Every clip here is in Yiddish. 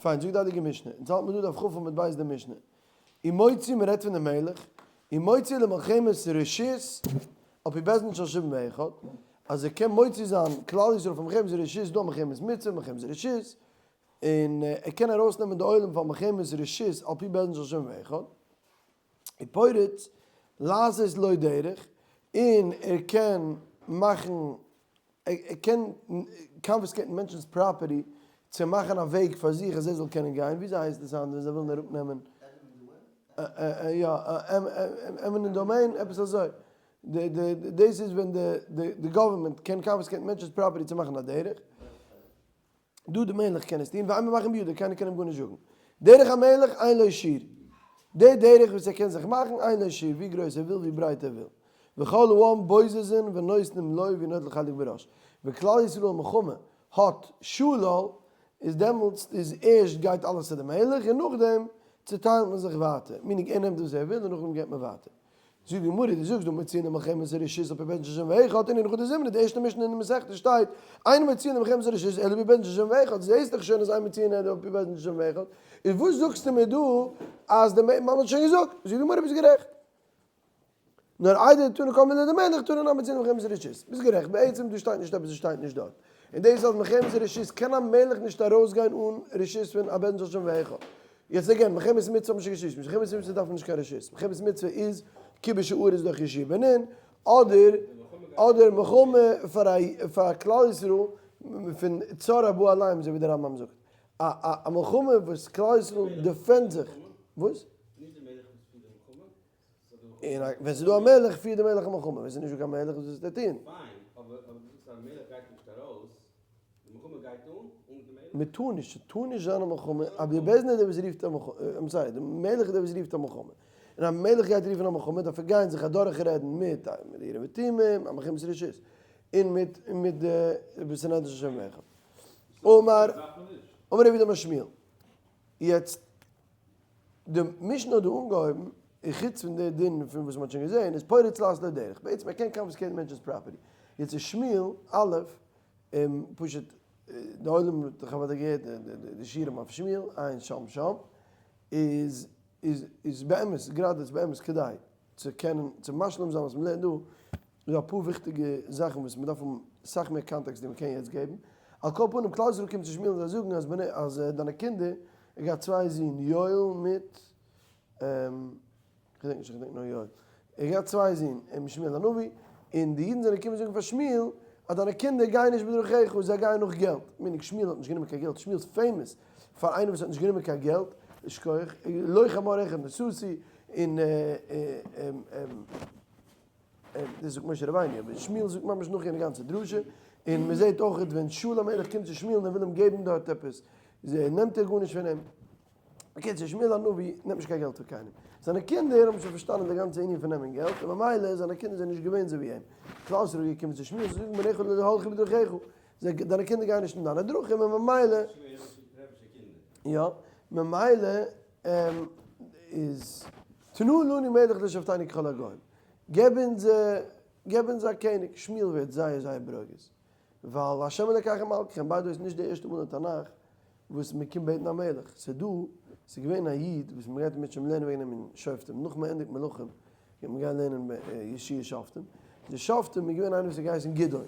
פיין, זאגט די הייליגע משנה, אונז האלט מיר דא דף כ עמוד ב' די משנה, ומוציא, מען רעדט פון די מלך, ומוציא למלחמת רשות על פי בית דין של שבעים ואחד, אז ער קען מוציא זיין כלל ישראל פון מלחמת רשות, דא מלחמת מצוה, מלחמת רשות, און ער קען ארויסנעמען די עולם פאר מלחמת רשות על פי בית דין של שבעים ואחד, ופורץ לעשות לו דרך, און ער קען מאכן, ער קען confiscate ן מענטשנ'ס property צו מאכן א וועג פאר זיך אז ער זאל קענען גיין, וויאזוי הייסט דאס היינט ווען זיי ווילן אראפנעמען, יא, eminent domain, עפעס אזוי, דאס איז ווען די government קען confiscate ן מענטשנ'ס property צו מאכן א דרך. דא די מלך קען עס טון, ואין ממחין בידו, קיינער קען אים גארנישט זאגן. דרך המלך אין לו שיעור, די דרך וואס ער קען זיך מאכן, אין לו שיעור, ווי גרויס ער וויל, ווי ברייט ער וויל. וכל העם בוזזין ונותנים לו והוא נוטל חלק בראש. ווען כלל ישראל מלחמה האט שלל, איז דעמאלטס איז ערשט גייט אלעס צו די מלך און נאכדעם צוטיילט מען זיך ווייטער, meaning ער נעמט וואס ער וויל און נאכדעם געבט מען ווייטער. זאגט די גמרא, דו זאגסט דא מוציאין למלחמת רשות על פי בית דין של שבעים ואחד, און אין הלכות דזמרה די ערשטע משנה אין די מסכתא שטייט, אין מוציאין למלחמת רשות אלא על פי בית דין של שבעים ואחד, זעהסט דאך שוין אז אין מוציאין אלא על פי בית דין של שבעים ואחד, איז וואס זאגסטו מיר דא אז די מען האט שוין געזאגט, זאגט די גמרא ביסט גערעכט. נאר איידי דתנא כל מילי דמלך תנא נמי מוציאין למלחמת רשות, ביסט גערעכט, בעצם דא שטייט נישט עפעס וואס שטייט נישט דארט, און דאס אז מלחמת רשות קען א מלך נישט ארויסגיין אן רשות פון א בית דין של שבעים ואחד, יעצט again, מלחמת מצוה האט מען שוין געשמועסט, מלחמת מצוה דארף מען נישט קיין רשות, מלחמת מצוה איז כיבוש הארץ דורך יהושע בן נון, אדער אדער מלחמה פאר א פאר כלל ישראל פון צר הבא עליהם אזוי ווי דער רמב ם זאגט, א א א מלחמה וואס כלל ישראל defend זיך, וואס? און ווען ס'איז דא א מלך פירט די מלך א מלחמה, ווען ס'איז נישט דא קיין מלך וואס וועסטו טון? פיין, אבער אבער דו זאגסט אז א מלך גייט נישט ארויס, די מלחמה גייט אן אן די מלך? מען טאר נישט, ס'טאר נישט זיין א מלחמה, אבער די בית דין איז דער וואס רופט א מלחמה, I'm sorry, די מלך איז דער וואס רופט א מלחמה, און א מלך גייט רופן א מלחמה דארף ער גיין זיך אדורך רעדן מיט די אורים ותומים, א מלחמת רשות, און מיט מיט די סנהדרין של שבעים ואחד. אמר אמר רב יהודה אמר שמואל, יעצט די משנה האט דא אנגעהויבן, און חוץ פון די דין פון וואס מ'האט שוין געזען, איז פורץ לעשות לו דרך, בעצם ער קען confiscate ן מענטשנ'ס property. יעצט איז שמואל א', פשוט די עולם האט דאך אוודאי געהערט די שיעורים אויף שמואל, עיין שם שם, איז איז איז באמת, גראדע איז באמת כדאי צו קענען, צו משלים זיין וואס מ'לערנט דא, איז דא אפאר וויכטיגע זאכן וואס מ'דארף האבן אסאך מער context ווי מ'קען יעצט געבן. על כל פנים, כלל ישראל קומט צו שמואל און זיי זאגן אז בני אז דיינע קינדער, ער געהאט צוויי זין יואל מיט כ'געדענק נישט, כ'געדענק נאר יואל. ער געהאט צוויי זין, שמואל הנביא, און די אידן זענען געקומען זאגן פאר שמואל אז דיינע קינדער גייען נישט בדרכיך, זיי גייען נאך געלט. meaning שמואל האט נישט גענומען קיין געלט, שמואל איז famous פאר איינער וואס האט נישט גענומען קיין געלט, שכוח, לא חמור אחד נשאתי, און דאס זאגט משה רבינו, אבער שמואל זאגט ממש נאך יענע גאנצע דרשה, און מען זעט אויך ווען שאול המלך קומט צו שמואל און ער וויל אים געבן דארט עפעס, נעמט ער גארנישט פון אים. בקיצור, שמואל הנביא נעמט נישט קיין געלט פון קיינעם. זיינע קינדער האבן שוין פארשטאנען די גאנצע ענין פון נעמען געלט, און ממילא זיינע קינדער זענען נישט געווען אזוי ווי אים. כלל ישראל איז געקומען צו שמואל זיי זאגן בניך לא הלכו בדרכיך, זיי, דיינע קינדער גייען נישט אין דיינע דרכים, און ממילא, יא, ממילא איז תנה לנו מלך לשפטנו ככל הגוים, געב אונז, געב אונז א קעניג. שמואל ווערט זייער זייער ברוגז, ווייל השם אלקיכם מלככם, by the way ס'איז נישט די ערשטע מאל אין תנך וואס מען קומט בעטן א מלך, ס'איז דא, ס'איז געווען א איד וואס מען גייט אם ירצה השם לערנען וועגן אים אין שופטים, נאך מען ענדיגט מלכים גייט מען גיין לערנען יהושע שופטים, די שופטים איז געווען איינער וואס האט געהייסן גדעון,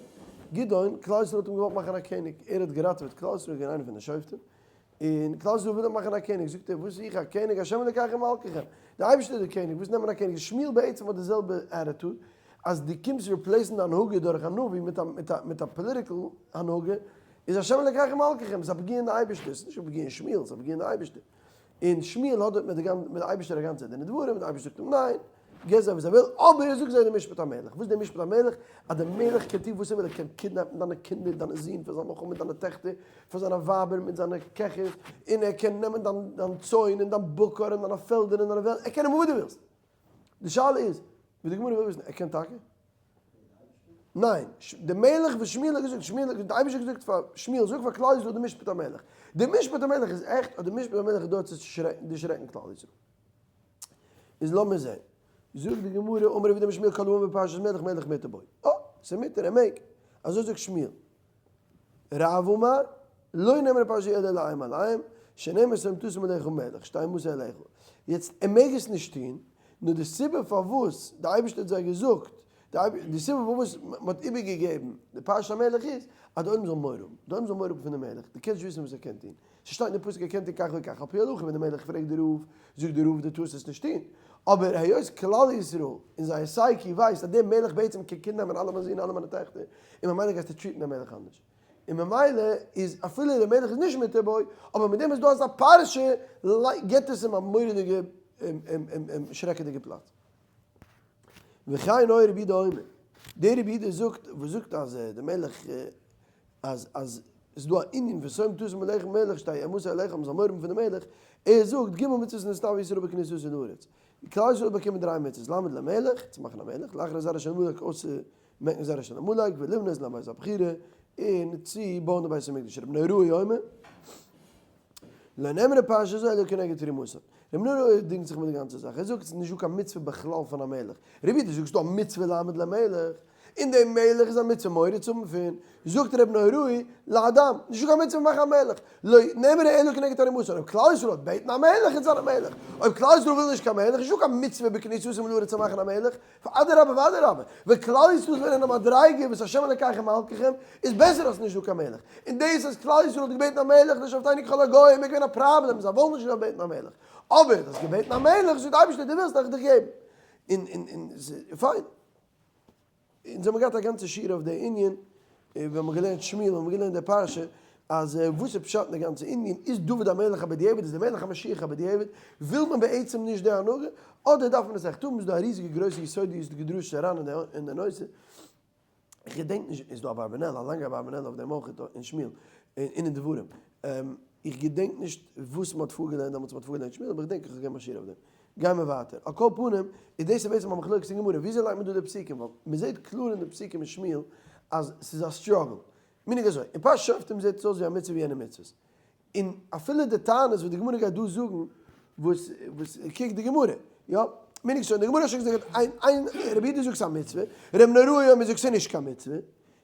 גדעון, כלל ישראל האט אים געוואלט מאכן א קעניג, ער האט געראטעוועט כלל ישראל, איז געווען איינער פון די שופטים, און כלל ישראל וויל אים מאכן א קעניג, זאגט ער, וואס איך א קעניג, השם אלקיכם מלככם, דער אייבערשטער איז דער קעניג, וואס נעמט מען א קעניג, שמואל בעצם האט די זעלבע attitude, אז דו קומסט replace ן די הנהגה דורך א נביא מיט א מיט א מיט א political הנהגה, איז השם אלקיכם מלככם, ס'איז א פגיעה אין די אייבערשטער, ס'איז נישט א פגיעה אין שמואל, ס'איז א פגיעה אין די אייבערשטער. און שמואל האט דארט מיט די מיט די אייבערשטער א גאנצע דין ודברים, און די אייבערשטער זאגט אים ניין, געב זיי וואס זיי ווילן, אבער זאג זיי די משפט המלך. וואס איז די משפט המלך? אז דער מלך קען טון וואס ער וויל, ער קען kidnap ן דיינע קינדער, דיינע זין פאר זיין מלחמה, דיינע טעכטער פאר זיינע ווייבער מיט זיינע קעכערס, און ער קען נעמען דיין דיין צאן און דיין בקר און דיינע פעלדער און דיינע וועלדער, ער קען נעמען וואס דו ווילסט. די שאלה איז, ווי די גמרא וויל וויסן, ער קען טאקע? ניין, די מלך וואס שמואל האט געזאגט, שמואל האט די אייבערשטער האט געזאגט פאר שמואל, זאג פאר כלל ישראל די משפט המלך. די משפט המלך איז עכט, אדער משפט המלך איז דא צו דערשרעקן כלל ישראל? איז לאמיר זען. זאגט די גמרא, אמר רב יהודה אמר שמואל כל האמור בפרשת מלך מלך מותר בו. אה, ס'איז מותר, ער מעג. אזוי זאגט שמואל. רב אמר, לא נאמרה פרשה אלא לאיים עליהם. שנאמר שום תשים עליך מלך, שתהא אימתו עליך. יעצט, ער מעג עס נישט טון, נאר די סיבה פארוואס די אייבערשטער האט זיי געזאגט, די סיבה פארוואס מען האט איבערגעגעבן די פרשת המלך איז, אז די עולם זאל מורא האבן, די עולם זאל מורא האבן פון די מלך, דו קענסט נישט וויסן וואס ער קען טון, ס'שטייט אין די פסוק ער קען טון כך וכך, על פי הלכה ווען די מלך פרעגט די רב, זאגט די רב דו טארסט עס נישט טון, אבער היות כלל ישראל אין זייער סייקי ווייסט אז דער מלך בעצם קען קינדנעפן אלע מיינע זין אלע מיינע טעכטער, און ממילא גייסטו treat ן דעם מלך אנדערש. און ממילא איז אפילו דער מלך איז נישט מותר בו, אבער מיט דעם איז דא אזא פרשה, גיבט עס אים א מורא'דיגע שרעקעדיגע פלאץ. וכן היה רבי יהודה אומר, דער רבי יהודה זאגט, וואס זאגט אז דער מלך, אז אז ס'איז דא א ענין פון שום תשים עליך מלך שתהא אימתו עליך מ'זאל מורא האבן פון די מלך, ער זאגט ג' מצוות נצטוו ישראל בכניסתן לארץ, כלל ישראל האט באקומען דריי מצוות, לעמוד למלך, צו מאכן א מלך, להכרית זרעו של עמלק אויסצומעקן זרע של עמלק, ולבנות לבית הבחירה, און צו בויען די בית המקדש, רבי נהוראי אומר, לא נאמרה פרשה זו אלא כנגד תרומתן. רבי נהוראי דינגט זיך מיט די גאנצע זאך, ער זאגט ס'איז נישטא קיין מצוה בכלל פון א מלך, רבי דו זאגסט דא א מצוה לעמוד למלך, און דער מלך איז א מצוה מורא צו האבן פון, זאגט ר' נהוראי, לאדם, נישטא קיין מצוה מאכן א מלך, לא נאמרה אלא כנגד תרומתן, אויב כלל ישראל האט בעטן א מלך איז זיין א מלך, אויב כלל ישראל וויל נישט קיין מלך איז נישטא קיין מצוה בכניסתם לארץ צו מאכן א מלך, ואדרבה ואדרבה, ווען כלל ישראל איז געווען אין א מדריגה וואס השם אלקיכם מלככם, איז בעסער אז ס'נישט דא קיין מלך, און דאס אז כלל ישראל האט געבעטן א מלך לשפטנו ככל הגוים איז געווען א פראבלעם, זיי וואלטן נישט געדארפט בעטן א מלך, אבער דו האסט געבעטן א מלך, זאגט די אייבערשטער דו ווילסט וועל איך דיך געבן, און און און פיין. אונז האבן געהאט א גאנצע שיעור אויף די ענין, ווען מ'האט געלערנט שמואל האבן מיר געלערנט די פרשה, אז וואס איז פשט אין די גאנצע ענין, איז דוד המלך א בדיעבד, איז דער מלך המשיח א בדיעבד, וויל מען בעצם נישט די הנהגה, אדער דארף מען עס עכט האבן, איז דא א ריזיגע גרויסע יסודיות'דיגע דרשה אריין אין די נושא, איך געדענק נישט, איז דא אברבנאל, א לאנגע אברבנאל אויף דעם אויך אין שמואל, און אין דברים, איך געדענק נישט וואס מ'האט פארגעלערנט דעמאלטס מ'האט פארגעלערנט שמואל, אבער איך געדענק איך האב געגעבן א שיעור אויף דעם. גייען מיר ווייטער. על כל פנים, איז דאס איז בעצם א מחלוקת אין גמרא, וויאזוי לייגט מען דא די פסוקים? ווייל מ'זעט קלאר אין די פסוקים אין שמואל אז ס'איז א struggle. מנהג אזוי, אין פרשת שופטים זעט עס אויס ווי א מצוה ווי יענע מצוות. און אפילו די טענות וואס די גמרא גייט דא זאגן, וואס וואס קוק די גמרא, יא, מנהג שוין, די גמרא האט שוין געזאגט איין איין רבי יהודה זאגט ס'איז א מצוה, רבי נהוראי אומר זאגט ס'איז נישט קיין מצוה.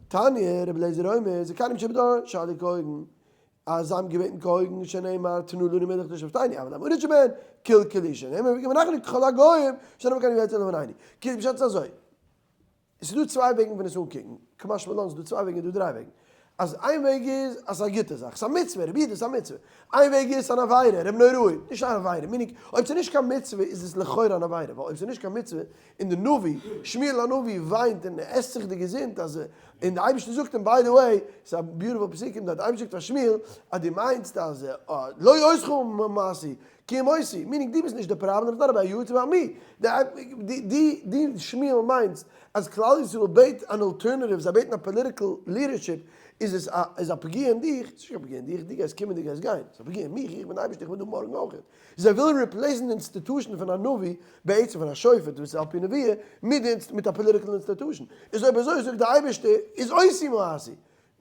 תניא, רבי אליעזר אומר, זקנים שבדור, שאלו כהוגן, אז זיי האבן געבעטן כהוגן שנאמר תנה לנו מלך לשפטנו אבל עמי הארץ שבהן קלקלו שנאמר וגם אנחנו ככל הגוים שנאמר כן יצא לפנינו כאילו פשט איז אזוי עס איז דא צוויי וועגן פון עס אנקוקן קא משמע לן ס'איז דא צוויי וועגן איז דא דריי וועגן אז איין וועג איז אז ס'איז א גוטע זאך ס'איז א מצוה רבי יהודה ס'איז א מצוה איין וועג איז ס'איז אן עבירה רבי נהוראי נישט אן עבירה meaning אויב ס'איז נישט קיין מצוה איז עס לכאורה אן עבירה ווייל אויב ס'איז נישט קיין מצוה און די נביא, שמואל הנביא וויינט און עסט זיך די געזונט אז און די אייבערשטער זאגט אים by the way, ס'איז א beautiful פסוקים דארט, די אייבערשטער זאגט פאר שמואל אז דו מיינסט אז לא אותך מאסתי כי אם אותי, meaning דו ביסט נישט די פראבלעם, it's not about you, it's about me, דו שמואל מיינסט אז כלל ישראל בעט אן alternative, זיי בעטן א political leadership, איז עס א איז א פגיעה אין דיך, ס'איז נישט קיין פגיעה אין דיך, דו גייסט קומען דו גייסט גיין, ס'איז א פגיעה אין מיך, איך בין די אייבערשטער איך בין דא מארגן אויכעט. זיי ווילן replace ן די institution פון א נביא, בעצם פון א שופט וואס איז על פי נביאה, מיט די מיט א political institution. איז אויב אזוי זאגט די אייבערשטער איז אותי מאסו.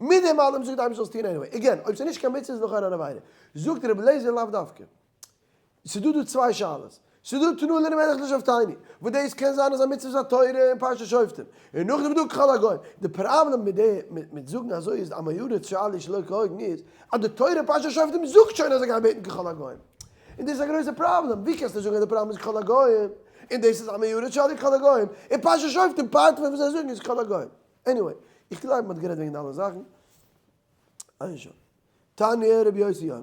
מיט דעם אלעם זאגט די אייבערשטער זאלסט טון anyway. Again, אויב ס'איז נישט קיין מצוה איז לכאורה אן עבירה. זאגט רבי אליעזר לאו דווקא. ס'איז דא דא צוויי שאלות. ס'איז דא תנה לנו מלך לשפטנו, וואס דאס קען זיין אז א מצוות התורה אין פרשת שופטים. און נאכדעם איז דא ככל הגוים. די פראבלעם מיט די מיט זאגן אזוי איז עמי הארץ שאלו שלא כהוגן איז אז די תורה אין פרשת שופטים זאגט שוין אז זיי גייען בעטן ככל הגוים. און דאס איז א גרויסע פראבלעם. ווי קענסטו זאגן אז די פראבלעם איז ככל הגוים? און דאס איז עמי הארץ שאלו ככל הגוים. אין פרשת שופטים part פון וואס זיי זאגן איז ככל הגוים. Anyway, איך גלייב מ'האט גערעדט וועגן די אלע זאכן. עיין שם. תניא רבי יוסי אומר.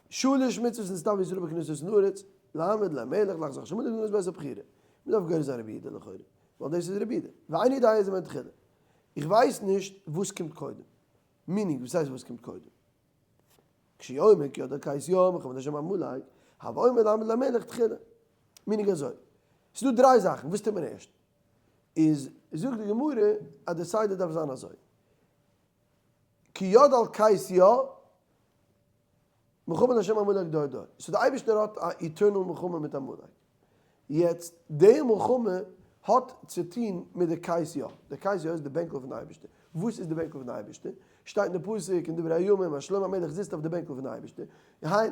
שלש מצוות נצטוו ישראל בכניסתן לארץ, לעמוד למלך להכרית זרעו של עמלק ולבנות בית הבחירה. מ'דארף גורס זיין רבי יהודה לכאורה, ווייל דאס איז רבי יהודה. ואיני יודע איזה מהן תחילה. איך ווייס נישט וואס קומט קודם. Meaning, וואס הייסט וואס קומט קודם? כשהוא אומר כי יד על כס י-ה מלחמה לה' בעמלק, הוי אומר לעמוד למלך תחילה. Meaning אזוי. ס'איז דא דריי זאכן, וואס טוט מען ערשט? איז זאגט די גמרא אז די סדר דארף זיין אזוי. כי יד על כס י-ה מלחמה לה' בעמלק דור דור. So די אייבערשטער האט א eternal מלחמה מיט עמלק. יעצט די מלחמה האט צו טון מיט די כס י-ה. די כס י-ה איז די בענקל פון די אייבערשטער. וואס איז די בענקל פון די אייבערשטער? שטייט אין די פסוק אין דברי הימים אז שלמה המלך זיצט אויף די בענקל פון די אייבערשטער.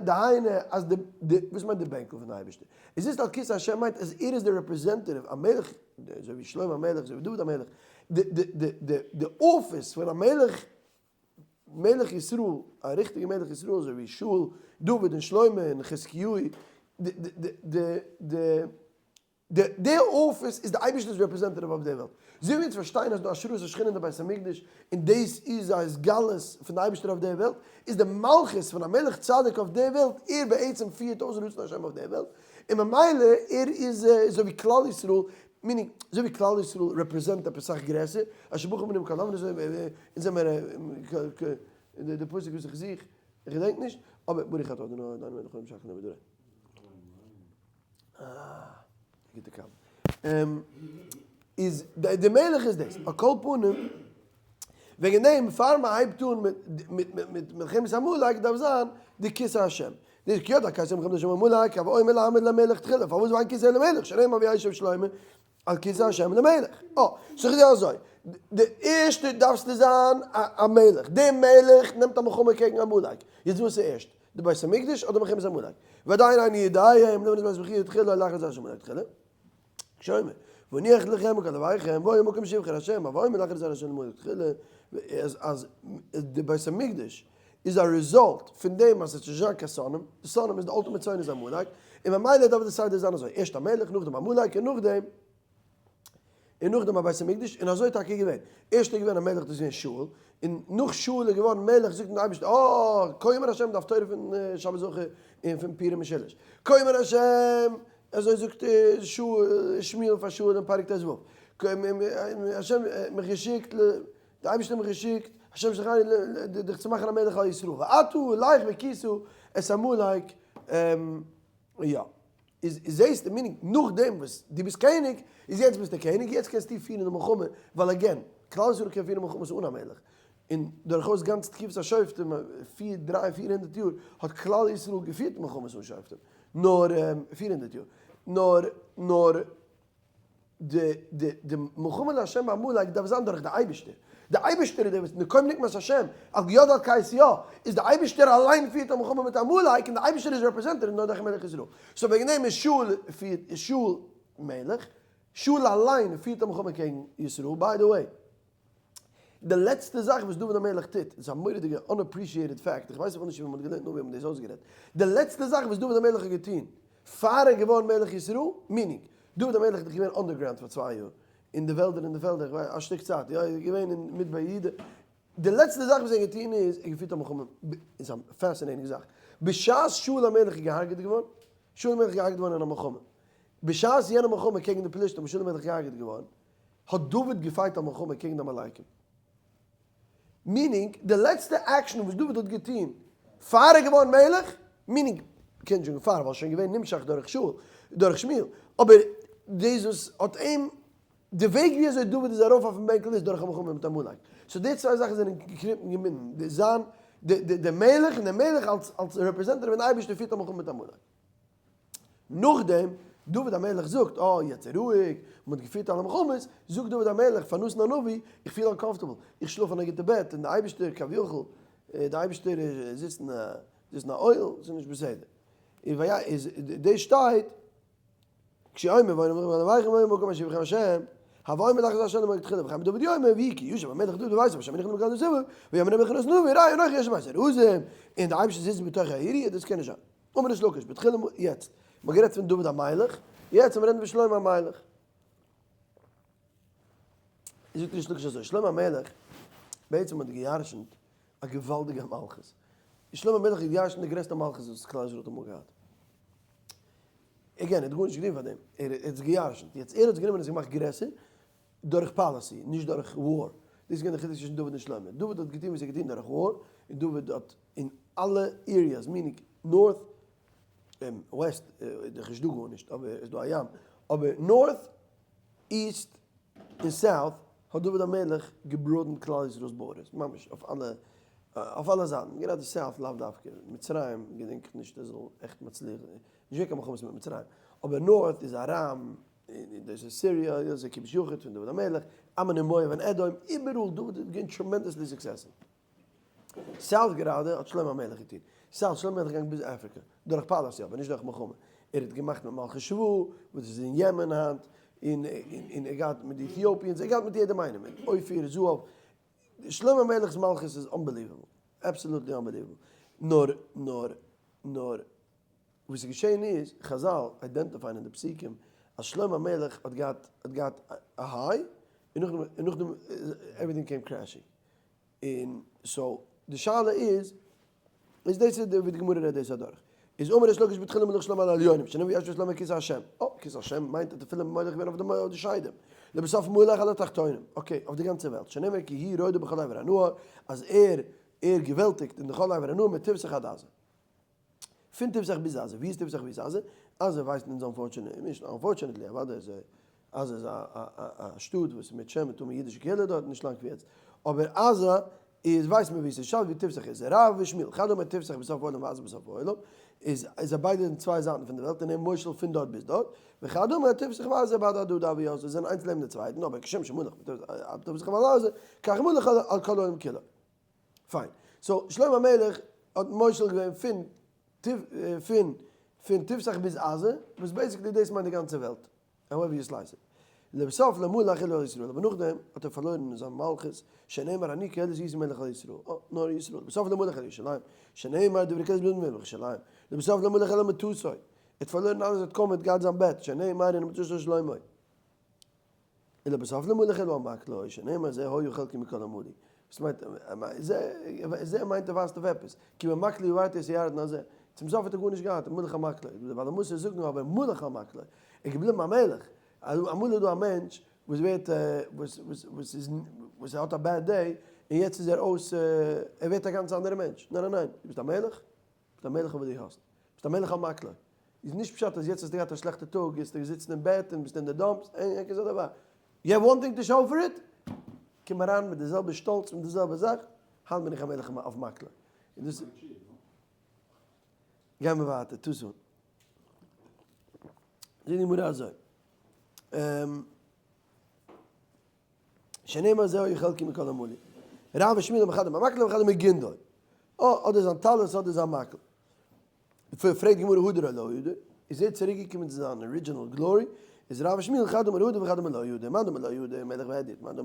דהיינו אז די די וואס מיינט די בענקל פון די אייבערשטער? ער זיצט על כסא השם מיינט אז ער איז די representative, א מלך, אזוי ווי שלמה המלך, אזוי ווי דוד המלך, די די די די די אפיס פון א מלך. מלך ישראל, א ריכטיגע מלך ישראל אזוי ווי שאול, דוד און שלמה און חזקיהו, די די די די די די אפיס איז די אייבערשטער'ס representative אויף די וועלט. אזוי ווי אונז פארשטייען אז דא השראת השכינה אין די בית המקדש און דאס איז א התגלות פון די אייבערשטער אויף די וועלט, איז די מלכות פון א מלך צדיק אויף די וועלט, ער בעצם פירט אויס רצון השם אויף די וועלט, און ממילא ער איז אזוי ווי כלל ישראל, meaning אזוי ווי כלל ישראל represent עפעס סאך גרעסער, אשר בחר בנו מכל העמים, אונז זעמער די פסוק וואס איך זוך, איך געדענק נישט, אבער ברוך אתה אדוני אלוהינו מלך העולם שהכל נהיה בדברו. אה, גוטע קאווע. איז די מלך איז דאס. על כל פנים, וועגן דעם פאר מען הייבט אן מיט מיט מלחמת עמלק דארף זיין די כסא השם. די כי ידע כסא מלחמת השם עמלק, הוי אומר לעמוד למלך תחילה, פארוואס ואין כסא למלך, שנאמר וישב שלמה על כסא השם למלך. אה, סאו איך זעה אזוי, די ערשטע דארפסטו זיין א מלך, די מלך נעמט א מלחמה קעגן עמלק, יעצט וואס איז ערשט, די בית המקדש אדער מלחמת עמלק? ועדיין איני יודע אם לבנות בית המקדש תחילה או לאחר זה עמלק תחילה. כשאומר, והניח לכם וכל אויביכם, והיה מקום שיבחר השם, הוי אומר לאחר זה השם עמלק תחילה, אז די בית המקדש איז א result פון דעם אז עס איז נישט זיין קיין שונאים, די שונאים איז די ultimate שונא איז עמלק, און ממילא דארף די סדר זיין אזוי, ערשט א מלך, נאכדעם עמלק, און נאכדעם און נאכדעם א בית המקדש, און אזוי איז טאקע געווען, ערשט איז געווען א מלך דאס איז געווען שאול, און נאך שאול איז געווארן מלך זאגט אים די אייבערשטער אה, כה אמר השם די הפטורה פון שבת זכור און פון פורים משולש, כה אמר השם, אזוי זאגט שמואל פאר שאול אין פרק ט"ו, כה אמר השם מיך געשיקט ל. די אייבערשטער האט מיך געשיקט, השם שלחני דיך צו מאכן א מלך על ישראל, ועתה לך והכית את עמלק, יא, איז זעסטו, meaning, נאכדעם וואס דו ביסט קעניג, איז יעצט ביסטו קעניג, יעצט קענסטו פירן די מלחמה, ווייל again, כלל ישראל קען פירן מלחמות אן א מלך, און דורכאויס גאנץ תקופת השופטים, פיר, דריי, פיר הונדערט יאר, האט כלל ישראל געפירט מלחמות אן שופטים, נאר, 400 יאר, נאר, נאר. די די די מלחמה לה' בעמלק דארף זיין דורך די אייבישטער, די אייבישטער איז דער וואס נקום נקמת השם, על יד על כס יה, איז די אייבישטער אליין פירט א מלחמה מיט עמלק און די אייבישטער איז represented נאר דורך מלך ישראל, so וועגן דעם איז שאול פירט איז שאול מלך, שאול אליין פירט א מלחמה קעגן ישראל, by the way. די לעצטע זאך וואס דוד המלך טוט, איז א מורא'דיגע unappreciated fact, איך ווייס אפילו נישט ווי מען האט געלערנט נאר ווי האט מען דאס אויסגערעדט, די לעצטע זאך וואס דוד המלך האט געטון פאר ער איז געווארן מלך ישראל, meaning, דוד המלך איז דאך געווען underground פאר צוויי יאר, אין די וועלדער אין די פעלדער, איך ווייס, א שטיק צייט, יא, ער איז געווען אין מדבר יהודה, די לעצטע זאך וואס ער האט געטון איז, ער האט געפירט א מלחמה, איז א fascinating זאך, בשעת שאול המלך איז געהארגעט געווארן, שאול המלך איז געהארגעט געווארן אין א מלחמה, בשעת יענע מלחמה קעגן די פלישתים איז שאול המלך געהארגעט געווארן, האט דוד געפייט א מלחמה קעגן די עמלקים. meaning, די לעצטע action וואס דוד האט געטון פאר ער איז געווארן מלך, meaning, קען נישט זאגן פאר, ווייל שוין געווען נמשח דורך שאול, דורך שמואל, אבער דאס וואס האט אים, די וועג ווי אזוי דוד איז ארויף אויפן בענקל איז דורך א מלחמה מיט עמלק. so די צוויי זאכן זענען געקניפט און געבינדן, די זיין, די די מלך און די מלך אלס אלס representative פון אייבערשטער פירט א מלחמה מיט עמלק. נאכדעם דוד המלך זאגט, אה, יעצט איז רואיג, מען האט געפירט אלע מלחמות, זאגט דוד המלך פאר נתן הנביא, איך פיל uncomfortable, איך שלאף אין א גוטע בעט, און דער אייבערשטער כביכול, דער אייבערשטער זיצט אין א זיצט אין א אוהל, ס'איז נישט בסדר. און והיה איז דאס שטייט, כשאומר ואומר ואומר ואומר מקום אשר יבחר השם, הווי אומר לך השם למלך תחילה וכן בדוד יאמר ויהי כי ישב המלך דוד בביתו והשם הניח למקום סביב ויאמר המלך נתן הנביא ראה אנכי יושב בית ארזים, און דער אייבערשטער זיצט בתוך היריעה, דאס קען נישט זיין. אמר ריש לקיש, בתחילה יעצט, מ'האט גערעדט פון דוד המלך, יעצט מ'רעדט פון שלמה המלך. זאגט ריש לקיש אזוי, שלמה המלך בעצם האט געירשנט א געוואלדיגע מלכות. שלמה המלך האט געירשנט די גרעסטע מלכות וואס כלל ישראל האט אמאל געהאט. again, ער האט גארנישט געטון פאר דעם, ער האט עס געירשנט. יעצט ער האט עס גענומען און עס געמאכט גרעסער, דורך policy, נישט דורך war. דאס איז געווען די חילוק צווישן דוד און שלמה. דוד האט געטון וואס ער האט געטון דורך war, און דוד האט אין אלע areas, meaning north, west איז דאך נישט דא גארנישט, אבער איז דא א ים, אבער north, east, און south האט דוד המלך גע broadened כלל ישראל'ס borders, ממש אויף אלע, אויף אלע זייטן, גראדע south לאו דווקא, מצרים געדענק איך נישט ער זאל עכט מצליח זיין, נישט געווען קיין מלחמות מיט מצרים, אבער north איז ארם, און דאס איז סיריע, דאס איז כיבוש יחיד פון דוד המלך, עמון און מואב און אדום, איבעראל דוד איז געווען tremendously successful. south גראדע האט שלמה המלך געטון, south שלמה המלך איז געגאנגען ביז אפריקע, דורך policy אבער נישט דורך מלחמה, ער האט געמאכט מיט מלכי שבא, וואס איז אין יעמען היינט, און און ער געהאט מיט די Ethiopians, ער געהאט מיט יעדעם איינעם, מיט אופיר, זהב, שלמה המלך'ס מלכות איז unbelievable. Absolutely unbelievable. נאר, נאר, נאר, וואס איז געשען איז, חזל identify ען אין די פסוקים אז שלמה המלך האט געהאט, האט געהאט א high, און נאכדעם, און נאכדעם everything came crashing. און so די שאלה איז, איז דאס איז ווי די גמרא רעדט דאס אדורך. איז אמר ריש לקיש בתחילה מלך שלמה על העליונים, שנאמר וישב שלמה על כסא השם. אה, כסא השם מיינט אז אפילו מולך געווען אויף די שדים. לבסוף מלך על התחתונים. Okay, אויף די גאנצע וועלט. שנאמר כי הוא רודה בכל עבר הנהר, אז ער ער געוועלטיגט אין די כל עבר הנהר מתפסח עד עזה. פון תפסח ביז עזה. ווי איז תפסח ווי איז עזה? עזה ווייסן אונז unfortunately, נישט unfortunately, אוודאי איז עזה איז א שטאט וואס איז מיט שם און טומאה אידישע קהילה דארט נישט לאנג ווי יעצט. אבער עזה איז ווייסט מען ווי ס'איז שאלה ווי תפסח איז. רב ושמואל, חד אמר תפסח בסוף העולם ועזה בסוף העולם, איז איז ביידע אין צוויי זייטן פון די וועלט און ער מושל פון דארט ביז דארט, וחד אמר תפסח ועזה בהדי הדדי הוו, זיי זענען איינס לעבן די צווייטן, אבער כשם שמלך על תפסח ועל עזה, כך מלך על כל העולם כולו. פיין. So שלמה המלך האט מושל געווען פון פון פון תפסח ביז עזה, וואס basically דאס מיינט די גאנצע וועלט. However you slice it. לבסוף לא מלך אלא על ישראל, אבער נאכדעם האט ער פארלוירן זיין מלכות, שנאמר אני קהלת הייתי מלך על ישראל, אה, נאר ישראל, לבסוף לא מלך אלא ירושלים, שנאמר דברי קהלת בלבד מלך ירושלים, לבסוף לא מלך אלא מטתו, ער האט פארלוירן אלעס, ער האט קוים געהאט זיין בעט, שנאמר הנה מטתו של שלמה. ולבסוף לא מלך אלא על מקלו, שנאמר זה היה חלקי מכל עמלי. וואס מיינט, זה מיינט ער ווייזט אויף עפעס, כי במקלי עברתי את הירדן הזה. צום סוף האט ער גארנישט געהאט, מלך על מקלו. די בעלי מוסר זאגן אבער מלך על מקלו. ער איז געבליבן א מלך. אמאל איז דא א מענטש וואס ווערט, וואס וואס איז, וואס ער האט א bad day, און יעצט איז ער אויס, ער ווערט א גאנץ אנדערע מענטש. ניין ניין ניין, דו ביסט א מלך, ביסט א מלך אויף וואס דו האסט. ביסט א מלך על מקלו. איז נישט פשט אז יעצט האסטו געהאט א שלעכטע טאג, יעצט געזיצן אין בעט און ביסט אין די dumps, אין כזה דבר. You have one thing to show for it? קום אריין מיט די זעלבע שטאלץ מיט די זעלבע זאך, היינט בין איך א מלך אויף מקלו. און דאס גייען מיר ווייטער, טו סאן. זאגט די גמרא אזוי. שנאמר זהו חלקי מכל עמלי. רב ושמואל אמרו חד אמר מקלו וחד אמר גינדו. אה, אדער זיין טלית אדער זיין מקל. פרעגט די גמרא הדר או לא הדר, איז ער צוריק געקומען צו זיין original glory, איז רב ושמואל חד אמר הדר וחד אמר לא הדר, מאן דאמר לא הדר מלך והדיוט, מאן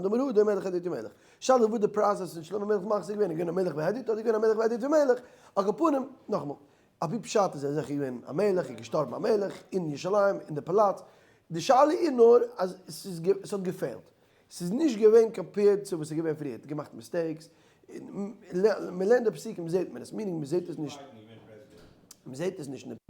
דאמר הדר מלך הדיוט ומלך. שאלה וואס די process פון שלמה המלך מחזיק געווען, איז געווען א מלך והדיוט אדער געווען א מלך והדיוט ומלך, על כל פנים, נאכאמאל, על פי פשט איז ער זיכער געווען א מלך, איז געשטארבן א מלך, אין ירושלים, אין די פאלאץ, די שאלה איז נאר אז ס'האט געפעלט, ס'איז נישט געווען compared צו וואס איז געווען פריער, געמאכט mistakes, מ'לערנט די פסוקים זעט מען עס, meaning מ'זעט עס נישט, מ'זעט עס נישט אין די.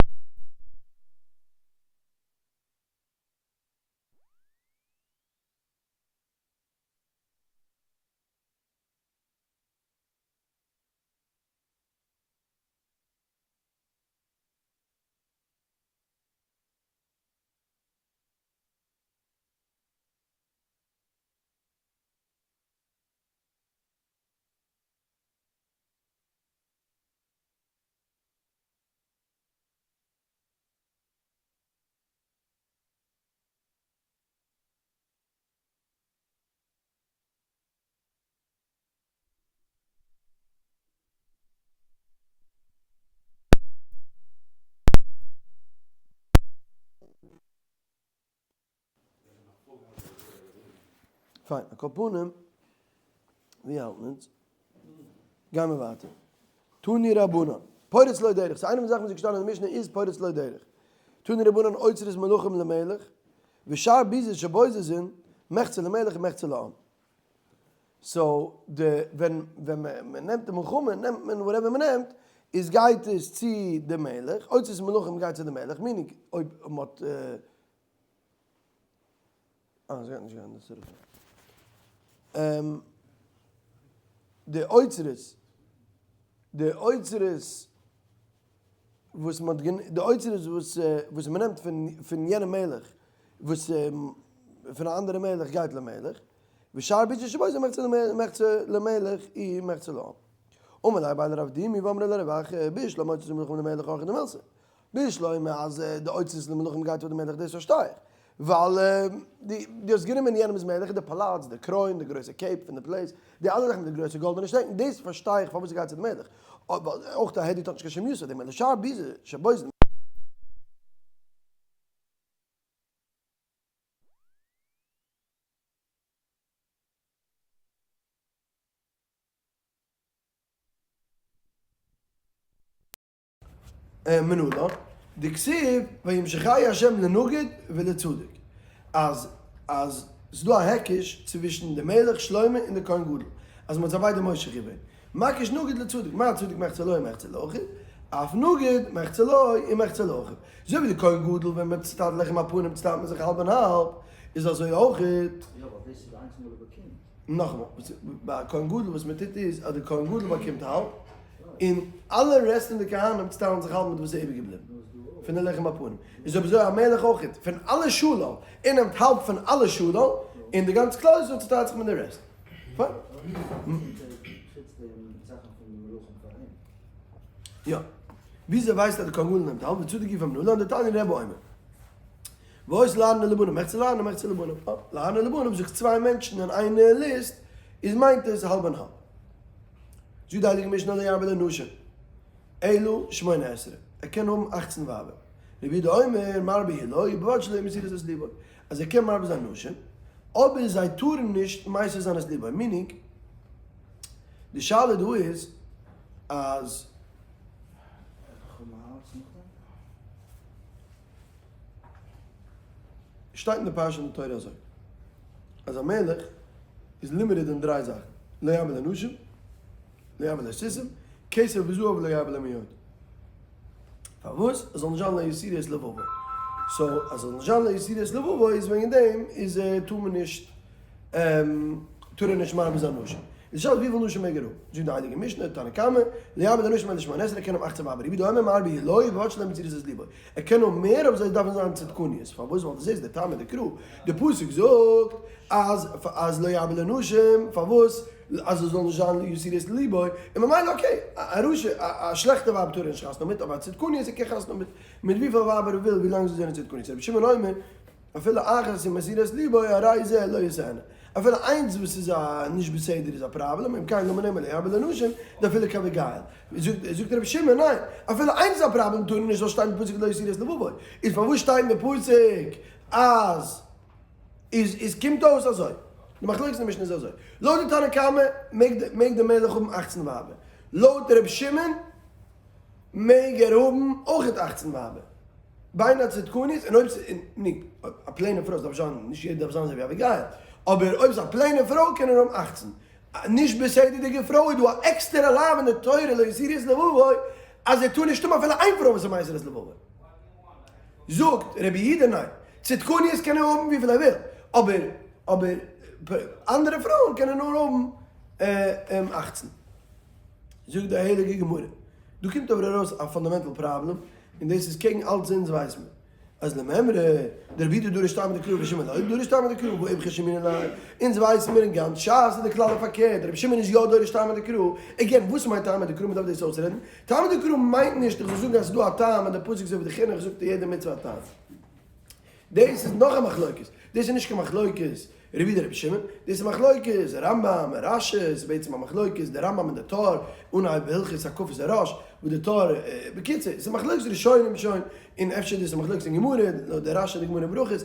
פיין, על כל פנים, ווי האלטן אונז? גיימער ווייטער. תנו רבנן, פורץ לו דרך, ס'איז איינע פון די זאכן וואס איז געשטאנען אין די משנה איז פורץ לו דרך. תנו רבנן אוצרות מלכים למלך, ושאר ביזות שבוזזין, מחצה למלך ומחצה לעם. So די ווען ווען מען נעמט די מלחמה נעמט מען whatever מען נעמט איז גייט עס צו די מלך, אוצרות מלכים גייט צו די מלך, meaning אויב מען האט אה, עס גייט נישט גיין די שרפה. די אוצרות, די אוצרות וואס מען האט די אוצרות וואס וואס מען נעמט פון פון יענעם מלך, וואס פון א אנדערע מלך גייט למלך, ושאר ביזות שבוזזין מחצה למלך ומחצה לעם. אמר ליה אביי לרב דימי ואמרי לה רב אחא בשלמא אוצרות מלכים למלך היכי דמילתא. בשלמא אז די אוצרות למלכים גייט פאר די מלך דאס פארשטיי איך, ווייל דו האסט גענומען יענעמס מלך, די פאלאץ, די קרוין, די גרויסע cape פון די place, די אלע זאכן מיט די גרויסע גאלדענע שטעקן, דאס פארשטיי איך פארוואס ס'גייט צו די מלך, אבער אויך א הדיוט האט נישט קיין שום use פאר דעם, אלא שאר ביזות שבוזזין. מנלן דכתיב וימשחהו ה' לנגיד ולצדק אז אז ס'דא א היקש צווישן די מלך שלמה און די כהן גדול אז מ'האט זיי ביידע מושח געווען מקיש נגיד לצדק מה צדק מחצה לו ומחצה לאחיו אף נגיד מחצה לו ומחצה לאחיו אזוי ווי די כהן גדול ווען מען צוטיילט לחם הפנים צוטיילט מען זיך האלב און האלב איז אזוי אויכעט. יא ווייל דאס איז איינס מאל ער באקומט. נאכאמאל, ביי א כהן גדול וואס מען טוט איז אז די כהן גדול באקומט האלב, און אלע רעסט פון די כהנים צוטיילן זיך האלב מיט וואס איז איבער געבליבן פון די לחם הפנים, איז אויב אזוי א מלך אויכעט פון אלע שלל, ער נעמט האלב פון אלע שלל, און די גאנצע כלל ישראל צוטיילט זיך מיט די רעסט. פיין. יא. וויאזוי ווייסטו אז די כהן גדול נעמט האלב? וצדוק גופא מנלן דתניא רבי אומר. והיתה לאהרן ולבניו מחצה לאהרן ומחצה לבניו. אה, לאהרן ולבניו זאגסט צוויי מענטשן אין איין ליסט, איז מיינט עס האלב און האלב. זאגט די הייליגע משנה לא ירבה לו נשים אלא שמונה עשרה, ער קען האבן אכצן ווייבער. רבי יהודה אומר מרבה הוא לו ובלבד שלא מסירות את ליבו, אז ער קען מרבה זיין נשים, אבער זיי טארן נישט מסיר זיין את ליבו, meaning, די שאלה דא איז אז. שטייט אין די פרשה אין די תורה אזוי, אז א מלך איז limited אין דריי זאכן, לא ירבה לו נשים, לא ירבה לו סוסים, כסף וזהב לא ירבה לו מיודו. פארוואס? עס זאל נישט זיין לא יסירו את לבבו. so אז עס זאל נישט זיין לא יסירו את לבבו איז וועגן דעם איז טאר מען נישט טאר ער נישט מרבה זיין נשים. איז די שאלה וויפיל נשים מעג ער האבן? זאגט די הייליגע משנה, תנא קמא, לא ירבה לו נשים אלא שמונה עשרה, קען האבן אכצען ווייבער, רבי יהודה אומר מרבה הוא לו, ובלבד שלא מסירות את ליבו. ער קען האבן מער אבער זיי דארפן זיין צדקניות, פארוואס? ווייל דו זעסט די טעמא דקרא, די פסוק זאגט אז אז לא ירבה לו נשים, פארוואס? אז עס זאל נישט זיין יסירו את ליבו, און ממילא okay, א רשע, א שלעכטע ווייב טאר ער נישט חתונה מיט, אבער א צדקניות ער קען חתונה מיט מיט וויפיל ווייבער ער וויל ווילאנג זיי זענען צדקניות, רבי שמעון אומר, אפילו אחת אם מסירה את ליבו הרי זה לא ישאנה, אפילו איינס וואס איז א נישט בסדר איז א פראבלעם, אם כן למה נאמר לא ירבה לו נשים, דאפילו כאביגיל. זאגט רבי שמעון ניין, אפילו איינס איז א פראבלעם טאר נישט זאל שטיין אין פסוק לא יסירו את לבבו, איז פארוואס שטייט אין די פסוק אז איז איז קומט אויס אזוי, די מחלוקת אין די משנה איז אזוי, לויט די תנא קמא מעג מעג די מלך האבן אכצן ווייבער, לויט רבי שמעון מעג ער האבן אויכעט אכצן ווייבער, בין הצדקניות, און אויב ס'איז א plain ע פרוי, ס'דארף נישט זיין, נישט יעדער דארף זיין אזוי ווי אביגיל, אבער אויב ס'איז א plain ע פרוי קען ער האבן אכצן, א נישט בסדר'דיגע פרוי איז דא א עקסטערע לאו אין די תורה לא יסירו את לבבו אז ער טאר נישט האבן אפילו איין פרוי וואס איז מסיר את לבבו. זאגט רבי יהודה ניין, צדקניות קען ער האבן וויפיל ער וויל, אבער אבער אנדערע פרויען קען ער נאר האבן אכצן. זאגט די הייליגע גמרא, דא קומט אבער ארויס א fundamental פראבלעם, און דאס איז קעגן אלץ אונז ווייס מיר. אז למימרא דרבי יהודה דריש טעמא דקרא ורבי שמעון לא דריש טעמא דקרא והא איפכא שמעינן ליה, אונז ווייסן מיר אין גאנץ ש"ס איז די כלל פארקערט, רבי שמעון איז יא דורש טעמא דקרא, again וואס מיינט טעמא דקרא מ'דארף דאס אויסרעדן, טעמא דקרא מיינט נישט איך זאל זאגן אז ס'איז דא א טעם אין די פסוק אזוי ווי די חינוך זאגט אין יעדע מצוה א טעם. דאס איז נאך א מחלוקת, דאס איז נישט קיין מחלוקת רבי יהודה רבי שמעון, דאס איז מחלוקת רמב"ם און רש"י, ס'איז בעצם א מחלוקת די רמב"ם און די טור, אנהייב הלכות הקפות הראש, וואס די טור, בקיצור, ס'איז מחלוקת ראשונים שוין, און אפשר דאס איז מחלוקת אין גמרא, לויט די רש"י אין די גמרא אין ברכות,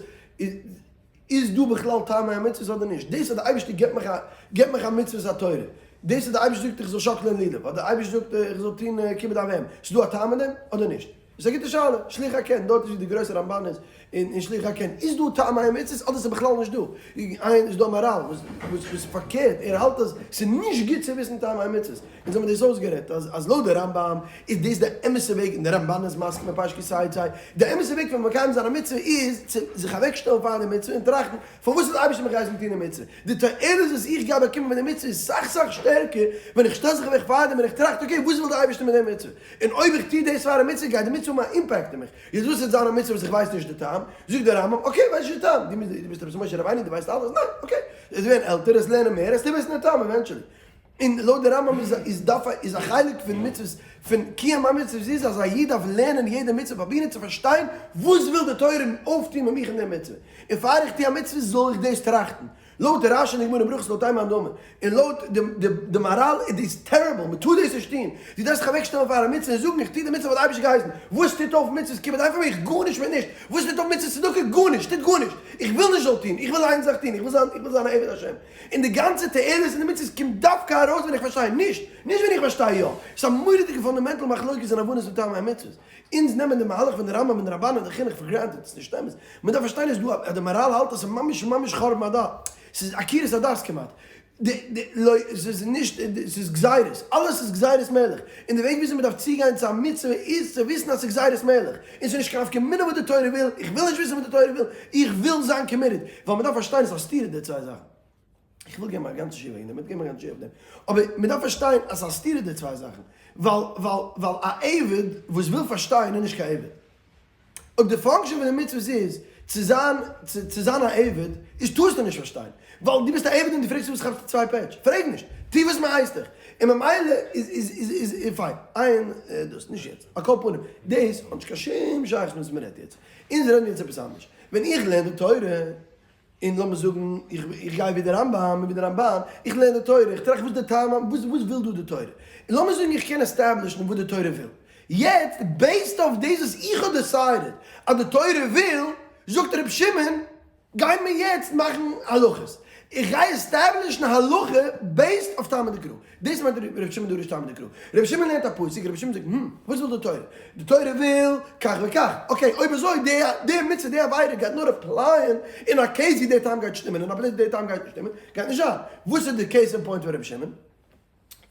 איז דא בכלל טעמי המצוות אדער נישט? דאס אז די אייבערשטער געבט מיך א געבט מיך א מצוות התורה, דאס אז די אייבערשטער זאגט איך זאל שאקלען לולב, אדער די אייבערשטער זאגט איך זאל טון כיבוד אב ואם, ס'איז דא א טעם אין דעם אדער נישט? איז א גוטע שאלה, שילוח הקן, דארט איז ווי די גרויסע רמב"ן איז, אין שילוח הקן, איז דא טעמי המצוות אדער ס'איז בכלל נישט דא? איין איז דא מהר"ל וואס וואס פארקערט, ער האלט אז ס'איז נישט גוט צו וויסן טעמי המצוות, אונז האבן דאס אויסגערעדט אז אז לויט די רמב"ם איז דאס די אמת'ע וועג, און די רמב"ן איז מסכים אין פרשת כי תצא, די אמת'ע וועג פון מקיים זיין א מצוה איז צו זיך אוועקשטעלן פאר די מצוה און טראכטן, פארוואס האט די אייבערשטער מיך געהייסן טון די מצוה? די תועלת וואס איך גיי באקומען פון די מצוה איז סאך סאך שטערקער ווען איך שטעל זיך אוועק פאר דעם און איך טראכט okay וואס וויל די אייבערשטער מיט די מצוה? און אויב איך טו דאס פאר א מצוה גייט די מצוה האבן א impact אין מיך. יעצט וואס וועט זיין א מצוה וואס איך ווייס נישט די טעם? זאגט דער רמב"ם, okay ווייסט נישט די טעם, דו ביסט עפעס משה רבינו דו ווייסט אלעס? ניין, okay, וועסט ווערן עלטער, וועסט לערנען מער, וועסטו וויסן די טעם eventually. און לויט די רמב"ם איז איז דארף איז א חלק פון מצוות פון קיום המצוות איז אז א איד דארף לערנען יעדע מצוה פראבירן צו פארשטיין וואס וויל די תורה אויפטון מיט מיך אין די מצוה, און פאר איך טו א מצוה זאל איך דאס טראכטן. לויט די רשי און די גמרא אין ברכות לויט איין מאן דאמר, און לויט די מהרל איז דאס terrible, מען טאר דאס נישט טון, דו דארפסט זיך אוועקשטעלן פאר א מצוה און זאגן איך טו די מצוה ווייל די אייבערשטער האט געהייסן, וואס טוט אויף מצוות כיבוד אם פאר מיך? גארנישט מיט נישט, וואס טוט אויף מצוות צדקה? גארנישט, טוט גארנישט, איך וויל נישט זאל טון, איך וויל איין זאך טון, איך וויל זיין, איך וויל זיין א עבד השם, און די גאנצע תועלת אין די מצוות קומט דווקא ארויס ווען איך פארשטיי נישט, נישט ווען איך פארשטיי יא, ס'איז א מורא'דיגע fundamental מחלוקת אין הבנת טעמי המצוות. אונז נעמען די מהלך פון די רמב"ם און די רמב"ן און די חינוך for granted, ס'איז נישט אמת. מען דארף פארשטיין אז דא אז די מהר"ל האלט אז ס'איז ממש ממש חורבן הדת. ס'איז עקירת הדת כמעט. די די לא ס'איז נישט ס'איז גזירות. אלעס איז גזירת מלך. און די וועג וויאזוי מען דארף צוגיין צו א מצוה איז צו וויסן אז ס'איז גזירת מלך. און ס'איז נישט קיין נפקא מינה וואס די תורה וויל. איך וויל נישט וויסן וואס די תורה וויל. איך וויל זיין committed. ווייל מען דארף פארשטיין אז ס'איז א סתירה די צוויי זאכן. איך וויל געבן א גאנצע שיעור וועגן דעם, מ'וועט געבן א גאנצע שיעור אויף דעם, אבער מ'דארף פארשטיין אז ס'איז א סתירה די צוויי זאכן, ווייל ווייל ווייל א עבד וואס וויל פארשטיין איז נישט קיין עבד. אויב די function פון די מצוות איז צו זיין צו זיין א עבד, איז טארסטו נישט פארשטיין, ווייל דו ביסט א עבד און דו פרעגסט פארוואס כאפסטו צוויי פעטש, פרעג נישט, טו וואס מ'הייסט דיך, און ממילא איז איז איז איז איז פיין, איין דאס, נישט יעצט, על כל פנים, דאס האט נישט קיין שום שייכות מיט וואס מ'רעדט יעצט, אונז רעדן יעצט עפעס אנדערש, ווען איך לערן די תורה, און לאמיר זאגן איך גיי ווי די רמב"ם און ווי די רמב"ן, איך לערן די תורה, איך טראכט וואס די טעם, וואס וויל דא די תורה, און לאמיר זאגן איך קען establish ן וואס די תורה וויל, יעצט based אויף דאס וואס איך האב decided אז די תורה וויל, זאגט ר' שמעון, גיי מיר יעצט מאכן הלכות, איך גיי establish ן הלכה based אויף טעמא דקרא. דאס מיינט ר' שמעון דורש טעמא דקרא. ר' שמעון לערנט א פסוק, ר' שמעון זאגט, הום, וואס וויל די תורה? די תורה וויל כך וכך. okay, אויב אזוי, די די מצוה, די עבירה גייט נאר apply ען אין א case ווי די טעם גייט שטימען, אין א פלאץ ווי די טעם גייט נישט שטימען, גייט נישט זיין. וואס איז די case in point פון ר' שמעון?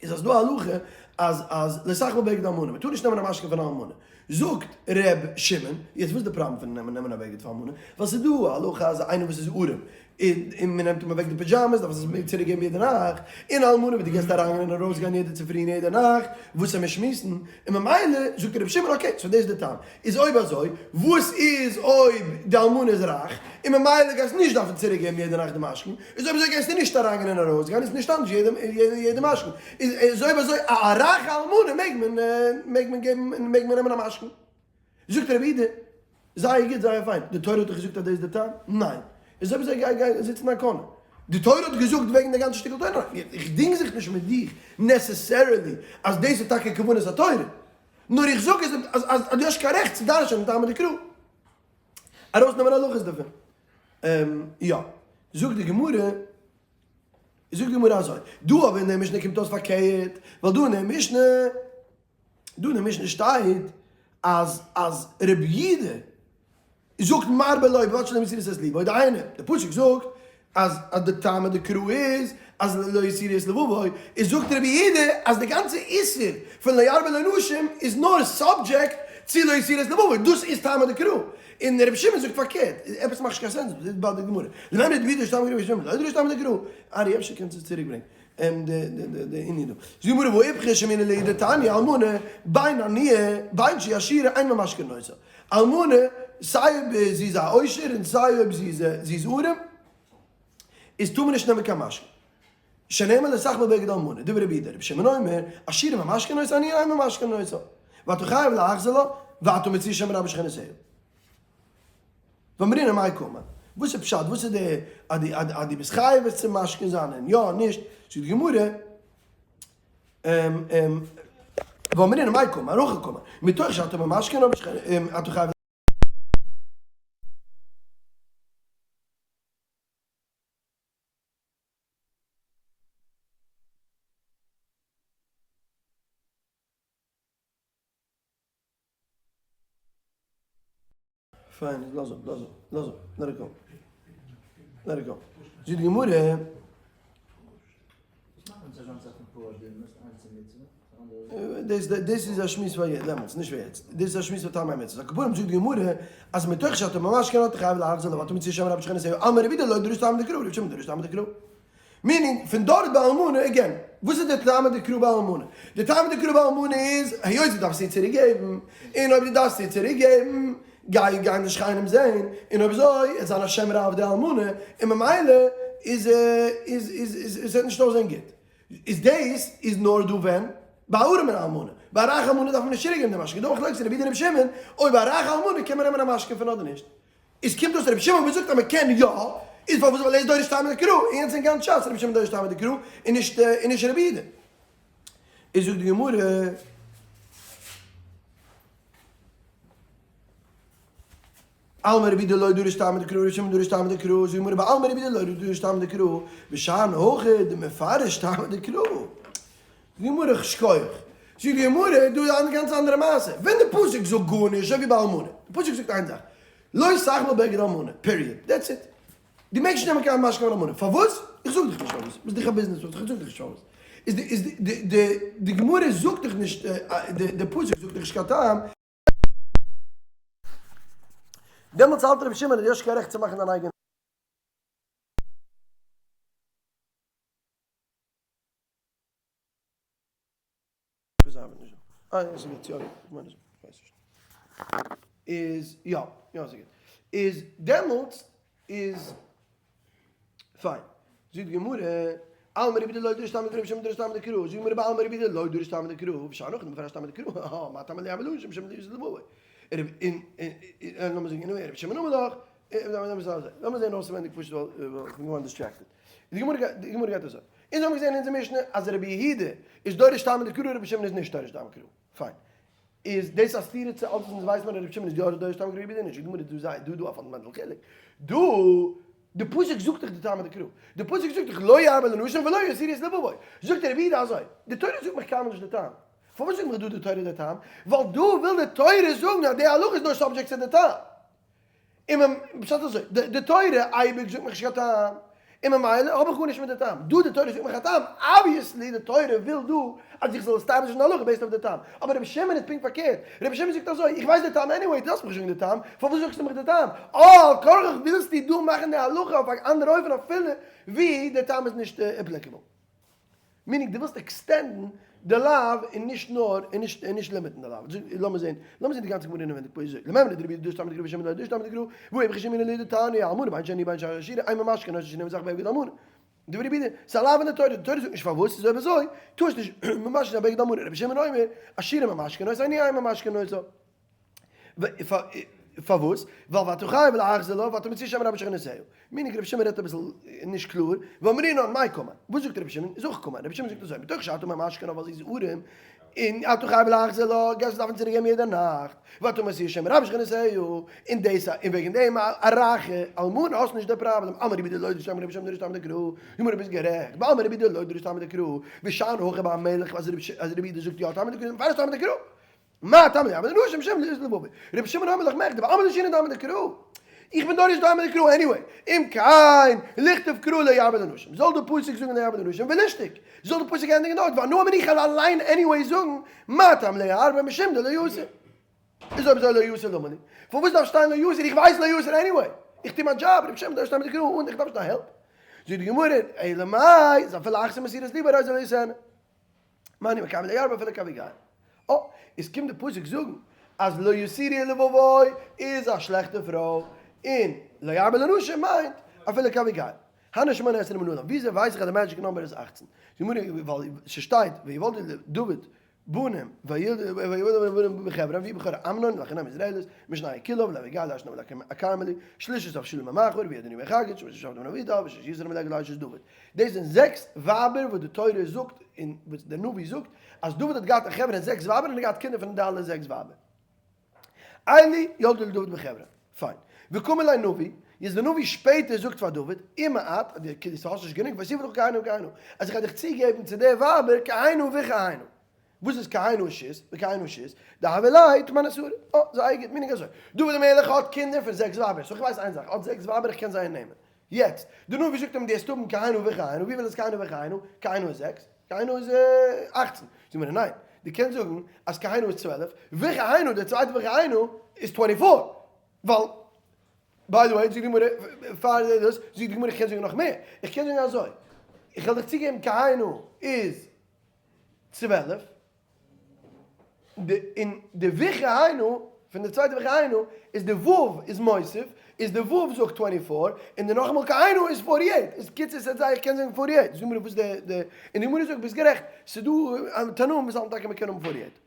איז אז דא א הלכה אז אז לא תחבול בגד אלמנה, מען טאר נישט נעמען א משכון פון א אלמנה. זאגט ר' שמעון, יעצט וואס איז די פראבלעם פון נעמען נעמען א בגד פון אלמנה? ווייל ס'איז דא א הלכה אז איינער וואס איז ארעם און מען נעמט אים אוועק די פידזשאמעס דארף ער עס צוריק געבן יעדע נאכט, און אלמנה וואס דו געסט אריין און ארויס גיין יעדע צופרי און יעדע נאכט, וואס זאל מען שמועסן? און ממילא זאגט רבי שמעון okay, so דאס איז די טעם, איז אויב אזוי וואס איז אויב די אלמנה איז רייך און ממילא גייסט נישט דארפן צוריק געבן יעדע נאכט די משכון, איז אויב אזוי גייסטו נישט אריין גיין און ארויס גיין איז נישט אנדערש יעדע משכון, איז אויב אזוי א רייכע אלמנה מעג מען מעג מען געבן מעג מען נעמען א משכון. זאגט רבי אידא, זייער גוט זייער פיין, די תורה האט דיך געזאגט אז דאס איז די טעם? ניין. איז אויב אזוי גיי גיי זיץ אין דיין corner. די תורה האט געזאגט וועגן די גאנצע שטיקל תורה? ניין. איך דינג זיך נישט מיט דיך necessarily אז דאס איז טאקע כוונת התורה. נאר איך זאג אז אז דו האסט קיין רעכט צו דרש'ענען טעמא דקרא. ארויסנעמען הלכות דערפון. יא. זאגט די גמרא. זאגט די גמרא אזוי. דא אבער אין די משנה קומט אויס פארקערט. ווייל דא אין די משנה. דא אין די משנה שטייט אז אז רבי יהודה זאגט מרבה לו ובלבד שלא יסירו את ליבו, דהיינו די פסוק זאגט אז אז די טעמא דקרא איז אז לא יסירו את לבבו, איז זאגט רבי יהודה אז די גאנצע איסור פון לא ירבה לו נשים איז נאר subject צו לא יסירו את לבבו, דאס איז טעמא דקרא, און רבי שמעון זאגט פארקערט, עפעס מאכט נישט קיין sense, דאס איז באלד די גמרא, למימרא דרבי יהודה דרש טעמא דקרא ורבי שמעון לא דרש טעמא דקרא, ארי אפשר קענסטו עס צוריק ברענגען. די ענין דא. זאגט די גמרא והא איפכא שמעינן להו דתניא אלמנה בין עניה בין שהיא עשירה אין ממשכנין אותה. אלמנה סיי אויב זי איז א עושר און סיי אויב זי איז ארעם איז טאר מען נישט נעמען קיין משכון. שנאמר לא תחבול בגד אלמנה דברי רבי יהודה רבי שמעון אומר עשירה ממשכנין אותה עניה אין ממשכנין אותה ואתה חייב להחזיר לה ואתה מוציא שם רע בשכנותיה. ואמרינן מאי קאמר? וואס איז פשט? וואס איז די אז די אז די ביסט חייב עס צו משכון זיין און יא נישט? זאגט די גמרא ואמרינן מאי קאמר? הכי קאמר מתוך שאתה ממשכן אתה חייב פיין, לאז אפ, לאז אפ, לאז אפ, let it go, let it go. זאגט די גמרא. דאס דאס איז א שמועס פאר דעמאלטס, נישט פאר יעצט. דאס איז א שמועס פאר טעמי המצוות. על כל פנים זאגט די גמרא, אז מתוך שאתה ממשכן אותו חייב להחזיר לו ואתה מוציא שם רע בשכנותיה, אלמא רבי יהודה לא דרש טעמא דקרא, רבי שמעון דרש טעמא דקרא. meaning, פון דארט ביי אלמנה, again, וואס איז די טעמא דקרא ביי אלמנה? די טעמא דקרא ביי אלמנה איז, היות דו דארפסט איר צוריק געבן, און אויב דו דארפסט איר צוריק געבן, גיי גייען די שכנים זען, און אויב אזוי, עס זיין א שם רע אויף די אלמנה, און ממילא איז איז איז איז עס וועט נישט אויסזען גוט. איז דאס איז נאר דא ווען? ביי א ארעמער אלמנה. ביי א רייכע אלמנה דארף מען נישט צוריק געבן די משכון. דא מחלוקת רבי יהודה און רבי שמעון, אויב א רייכע אלמנה קען מען נעמען א משכון פון אדער נישט. איז קומט אויס רבי שמעון וואס זאגט אז מען קען יא, איז פארוואס ווייל ער איז דורש טעמא דקרא, און יענץ אין גאנץ שס רבי שמעון דורש טעמא דקרא און נישט און נישט רבי יהודה. איז זאגט די גמרא. אלמא רבי יהודה לא דורש טעמא דקרא רבי שמעון דורש טעמא דקרא, זאגט די גמרא בעלמא רבי יהודה לא דורש טעמא דקרא, ושאני הכא דמפרש טעמא דקרא. זאגט די גמרא שכוח. זאגט די גמרא דא איז א גאנץ אנדערע מעשה, ווען די פסוק זאגט גארנישט אזוי ווי ביי אלמנה, די פסוק זאגט איין זאך, לא תחמול בגד אלמנה, period, that's it. דו מעגסט נישט נעמען קיין משכון אלמנה, פארוואס? איך זאג דיך נישט פארוואס, וואס איז דיך א ביזנעס וואס, איך זאג דיך נישט פארוואס. איז די איז די די די גמרא זאגט דיך נישט די די פסוק זאגט דיך נישט קיין טעם. דעמאלטס האלט רבי שמעון אז דו האסט נישט קיין רעכט צו מאכן דיין אייגענע. איז יא יא ס'גוט איז דעמאלטס איז פיין זאגט די גמרא אלמא רבי דלא דרש טעמא דקרא בשם דרש טעמא דקרא זאגט די גמרא בעלמא רבי דלא דרש טעמא דקרא ושאר נאכדעם מפרש טעמא דקרא הא מה טעמא ליאמר לשון בשם דרש לבבי און און לאמיר זאגן רבי שמעון אמר לך לאמיר זען אויסווענדיג פשוט ווייל איך בין געווארן distracted די גמרא גייט אזוי אונז האבן געזען אין אונזער משנה אז רבי יהודה איז דורש טעמא דקרא רבי שמעון איז נישט דורש טעמא דקרא. פיין. איז דאס א סתירה צו אלץ וואס אונז ווייסן אז רבי שמעון איז יא דורש טעמא דקרא רבי יהודה נישט? זאגט די גמרא דא זיי דא דא א fundamental חילוק. דא די פסוק זאגט דאך די טעמא דקרא. די פסוק זאגט דאך לא ירבה לנשים ולא יותירו את לבבו. זאגט רבי יהודה אזוי, די תורה זאגט מיך קיינמאל נישט די טעם. פארוואס זאגט מיך דא די תורה די טעם? ווייל דא וויל די תורה זאגן אז די הלכה איז נאר subject צו די טעם. און מ פשט אזוי, די תורה אייביג זאגט מיך נישט קיין טעם, און ממילא האב איך גארנישט מיט די טעם, דא די תורה זאגט מיך א טעם, obviously די תורה וויל דא אז איך זאל establish ן די הלכה based אויף די טעם, אבער רבי שמעון איז פונקט פארקערט, רבי שמעון זאגט אזוי, איך ווייס די טעם anyway, דו דארפסט מיך נישט זאגן די טעם, פארוואס זאגסטו מיך די טעם? אה, על כרחך ווילסטו דא מאכן די הלכה אויף א אנדערע אופן אפילו ווי די טעם איז נישט applicable. meaning דו ווילסט extend ן די לאו און נישט נאר און נישט און נישט limit ן די לאו. לאמיר זעהן לאמיר זעהן די גאנצע גמרא אינעווענדיג פוי אזוי למימרא דרבי יהודה דרש טעמא דקרא רבי שמעון דרש טעמא דקרא והא איפכא שמעינן לדתניא אלמנה בין שעניה בין שעשירה אין ממשכנין אותה שנאמר זך בבגד אלמנה דברי רבי יהודה ס'איז א לאו אין די תורה די תורה זאגט נישט פארוואס איז אויב אזוי טארסט נישט ממשכן זיין בגד אלמנה רבי שמעון אומר עשירה ממשכנין אותה עניה אין ממשכנין אותה פארוואס? ווייל ואתה חייב להחזיר לה ואתה מוציא שם רע בשכנותיה. meaning רבי שמעון רעדט אביסל נישט קלאר, ואמרינן מאי קאמר? וואס זאגט רבי שמעון? איז אויך קאמר. רבי שמעון זאגט אזוי, מתוך שאתה ממשכנה ווייל זי איז ארעם, און אתה חייב להחזיר לה, געסט דארפן צוריק געבן יעדע נאכט, ואתה מוציא שם רע בשכנותיה, און דאס און וועגן דעם א רייכע אלמנה האסט נישט די פראבלעם, אלמא רבי דלא דרש טעמא רבי שמעון דרש טעמא דקרא, גמרא ביסט גערעכט, בעלמא רבי דלא דרש טעמא דקרא, ושאני הכא במלך אז רבי יהודה זאגט יא טעמא דקרא, מפרש טעמא דקרא. מה טעם ליאמר לנשים שם לאיש לבבי? רבי שמעון אומר לך מכדי בעלמא דשינא דאמר דקרא. איך בין דורש דאמר דקרא anyway. אם כן, לכתוב קרא לא ירבה לנשים. זאל די פסוק זאגן לא ירבה לנשים ולישתוק. זאל די פסוק ענדיגן דארט ואנא אמר איך וועל אליין anyway זאגן מה טעם לירבה משום דלא יסיר. איז אויב אזוי לא יסיר למה לי? פארוואס דארף שטיין לא יסיר? איך ווייס לא יסיר anyway. איך טו מיין דזשאב, רבי שמעון דורש טעמא דקרא און איך דארף נישט דיין help. זאגט די גמרא, אלא מאי, איז אפילו אחת מסירת ליבו הרי זה לא יעשנה. מאני מקבל די ירבה אפילו כאביגיל. אה, איז קומט די פסוק זאגן אז לא יותירו לבבו איז א שלעכטע פרוי, און לא ירבה לנשים מיינט אפילו כאביגיל. הני שמונה עשרה מנלן, וויאזוי ווייס איך אז די magic number איז אכצן? זאגט די גמרא, ווייל ס'שטייט ויולדו לדוד בנים ויולדו בנים בחברון ויהי בכור אמנון לאחינועם היזרעאלית משני כלאב לאביגיל לאשת נבל הכרמלי שלישית אבשלום בן מעכה רביעי אדוניהו בן חגית חמישית יהושפט בן אביטל ושישית יתרם בן עגלה אשת דוד. דאס זענען זעקס ווייבער וואס די תורה זאגט און וואס דער נביא זאגט אז דוד האט געהאט אין חברון זעקס ווייבער און ער האט געהאט קינדער פון די אלע זעקס ווייבער. אלו ילדו לדוד בחברון. פיין. וקאמר ליה נביא, יעצט דער נביא שפעטער זאגט פאר דוד, אם מעט, אז דו כאילו האסט נישט גענוג, ואוסיפה לך כהנה וכהנה, אז איך וועל דיך צוגעבן צו די ווייבער כהנה וכהנה. וואס איז כהנה שית וכהנה שית? דהוו ליה תמני סרי. אה, זייער גוט, meaning אזוי. דוד המלך האט קינדער פון זעקס ווייבער, so איך ווייס איין זאך, ער האט זעקס ווייבער איך קען זייער נעמען. יעצט, די נביא זאגט אים דו העסט האבן כהנה וכהנה, וויפיל איז כהנה וכהנה? כהנה איז זעקס, כהנה איז אכצן. זאגט מען ניין, דו קענסט זאגן אז כהנה איז 12, וכהנה, די צווייטע וכהנה איז twenty four, ווייל, by the way, זאגט די גמרא, פאר דאס, זאגט די גמרא איך קען זאגן נאך מער, איך קען זאגן אזוי, איך וועל דיך צוגעבן כהנה איז 12, די און די וכהנה פון די צווייטע וכהנה איז די ו' איז מוסיף איז די ו' זאגט twenty four און די נאכאמאל כהנה איז forty eight איז קיצור ס'העט זיי איך קען זאגן forty eight זאג מיר וואס די די און די גמרא זאגט ביסט גערעכט ס'דא תנאים וואס האלטן טאקע מ'קען האבן forty eight.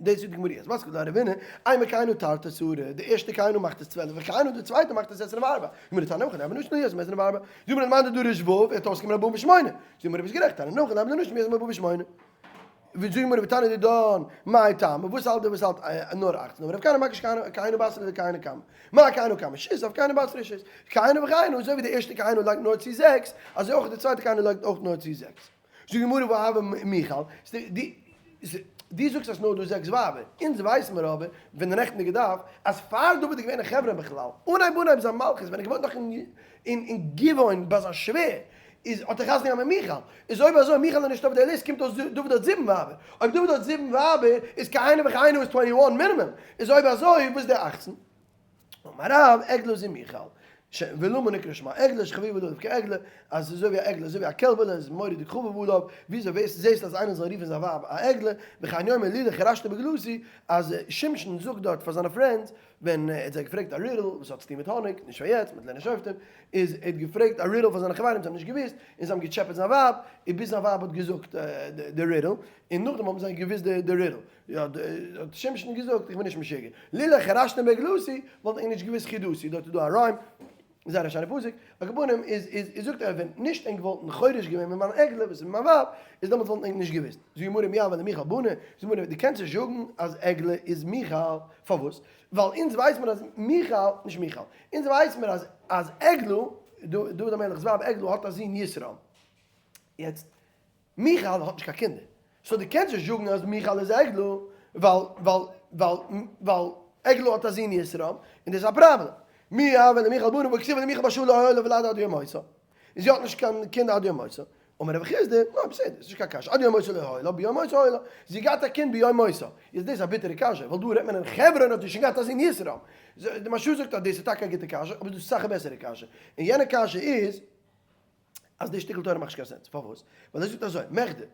דאס זאגט די גמרא יעצט, מתקיף לה רבינא, אימא כהנה תרתי סרי, די ערשטע כהנה מאכט עס 12, וכהנה די צווייטע מאכט עס 24, גמרא תניא הכי נמי נשים לא יותר מ-24, זאגט גמרא למאן דדריש ו', ער האט אויסגעקומען 48, זאגט גמרא ביסט גערעכט, תניא הכי נמי נשים יותר מ-48. זאגט די גמרא ותניא דידן, מאי טעמא, וואס האלט דער וואס האלט נאר אכצן, אמר רב כהנא מקיש כהנה בתרא לכהנה קמא, מה כהנה קמא שית, אף כהנה בתרא שית, כהנה וכהנה, אזוי ווי די ערשטע כהנה לייגט נאר צו זעקס, אזוי אויך די צווייטע כהנה לייגט אויך נאר צו זעקס. זאגט די גמרא והא הוה מיכל, דו זאגסט אז ס'נאר דא זעקס ווייבער, אונז ווייס מיר אבער פון די נעכטנדיגע דף אז פאר דוד איז געווען אין חברון בכלל, אנהייב אנהייב זיין מלכות ווען ער געוואוינט נאך אין גבעון ביי זיין שווער, איז האט ער חתונה געהאט מיט מיכל, איז אויב אזוי מיכל איז נישט אויף די ליסט קומט אויס דוד האט זיבן ווייבער, אויב דוד האט זיבן ווייבער איז כהנה וכהנה איז twenty one מינימום, איז אויב אזוי וואס איז די אכצן? אמר רב עגלה זו מיכל, ולמה נקרא שמה עגלה שחביבה עליו כעגלה, אז עס איז אזוי ווי א עגלה אזוי ווי א קעלבעלע איז מורא'דיג חביב עליו, וויאזוי וועסט זעסט אז איינער זאל רופן זיין ווייב א עגלה, וכן יאמר לולא חרשתי בעגלתי, אז שמשון זאגט דארט פאר זיינע friends ווען ער האט זיי געפרעגט א riddle וואס האט צוטון מיט האניג, נישט פאר יעצט, מיט לערנען שופטים, איז ער האט געפרעגט א riddle פאר זיינע חברים, זיי האבן נישט געוואוסט, און זיי האבן געטשעפעט זיין ווייב, און ביז זיין ווייב האט געזאגט די riddle, און נאכדעם האבן זיי געוואוסט די riddle. יא, האט שמשון געזאגט, איך בין נישט משוגע. לולא חרשתם בעגלתי, וואלט איך נישט געוואוסט חידתי, דארט איז דא א rhyme, זייער א שיינע פסוק, על כל פנים איז איז איז זאגט ער ווען נישט ענק וואלטן חורש געווען מיט מיין עגלה וואס איז מיין ווייב, איז דעמאלטס וואלטן ענק נישט געוואוסט. זאגט די גמרא מי הוה למיכל בני, זאגט די גמרא דו קענסט נישט זאגן אז עגלה איז מיכל, פארוואס? ווייל אונז ווייס מיר אז מיכל, נישט מיכל, אונז ווייס מיר אז אז עגלה, דוד המלך'ס ווייב עגלה האט א זון יתרם, יעצט מיכל האט נישט קיין קינדער, so דו קענסט נישט זאגן אז מיכל איז עגלה, ווייל ווייל ווייל ווייל עגלה האט א זון יתרם, און דאס איז א פראבלעם. מי הוה למיכל בני והכתיב ולמיכל בת שאול לא היה לה ולד עד יום מותה. און זי האט נישט קיין קינד עד יום מותה. אמר רב חסדא, נו בסדר, ס'איז נישט קיין קשיא, עד יום מותה לא היה לה, ביום מותה היה לה. זי האט געהאט א קינד ביום מותה. איז דאס א ביטערע קשיא, ווייל דא רעדט מען אין חברון האט זי שוין געהאט א זון יתרם. די מהרש"א זאגט אז דאס איז טאקע א גוטע קשיא, אבער דאס איז אסאך א בעסערע קשיא. און יענע קשיא איז. אז די שטיקל תורה מאכט נישט קיין sense, פארוואס? ווייל ער זאגט אזוי, מכדי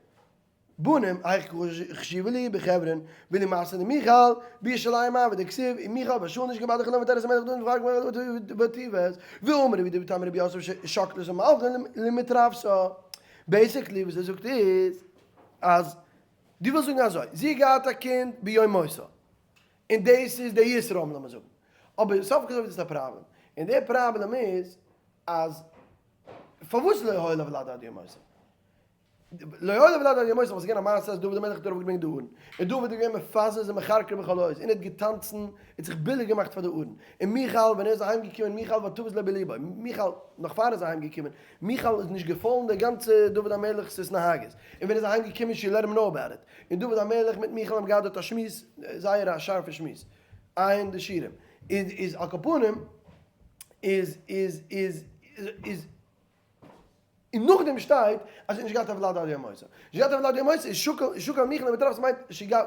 בנים היכי קא חשיבא להו בחברון ולמעשה דמיכל בירושלים הוו דכתיב ומיכל בת שאול נשכבה בעד החלום ותרס המלך דוד ופרק ותיבס ואמר רבי דוד תמר רבי יוסף שקלת ומלכה למטרפסה basically וואס ער זאגט איז אז דו ווילסט זאגן אזוי זי האט געהאט א קינד ביום מותה און דאס איז די יתרם לאמיר זאגן אבער סוף כל סוף איז דאס א פראבלעם און די פראבלעם איז אז פארוואס לא היה לה ולד עד יום מותה? לא היה לה ולד עד יום מותה ווייל ס'איז געווען א מעשה אז דוד המלך האט ארויפגעברענגט די ארון, און דוד איז געווען מפזז ומכרכר בכל עוז, און ער האט געטאנצן, ער האט זיך ביליג געמאכט פאר די ארון, און מיכל ווען ער איז אהיים געקומען מיכל ותבז לו בלבו, מיכל נאך פאר ער איז אהיים געקומען, מיכל איז נישט געפאלן די גאנצע דוד המלך'ס התנהגות, און ווען ער איז אהיים געקומען she let him know about it, און דוד המלך מיט מיכל האבן געהאט דארט א שמועס, זייער א שארפע שמועס, עיין די שיעורים, איז איז על כל פנים. איז איז איז איז און נאכדעם שטייט אז זי האט נישט געהאט א ולד עד יום מותה. נישט געהאט א ולד עד יום מותה איז שקל שקל מיכל למטרפסה מיינט she got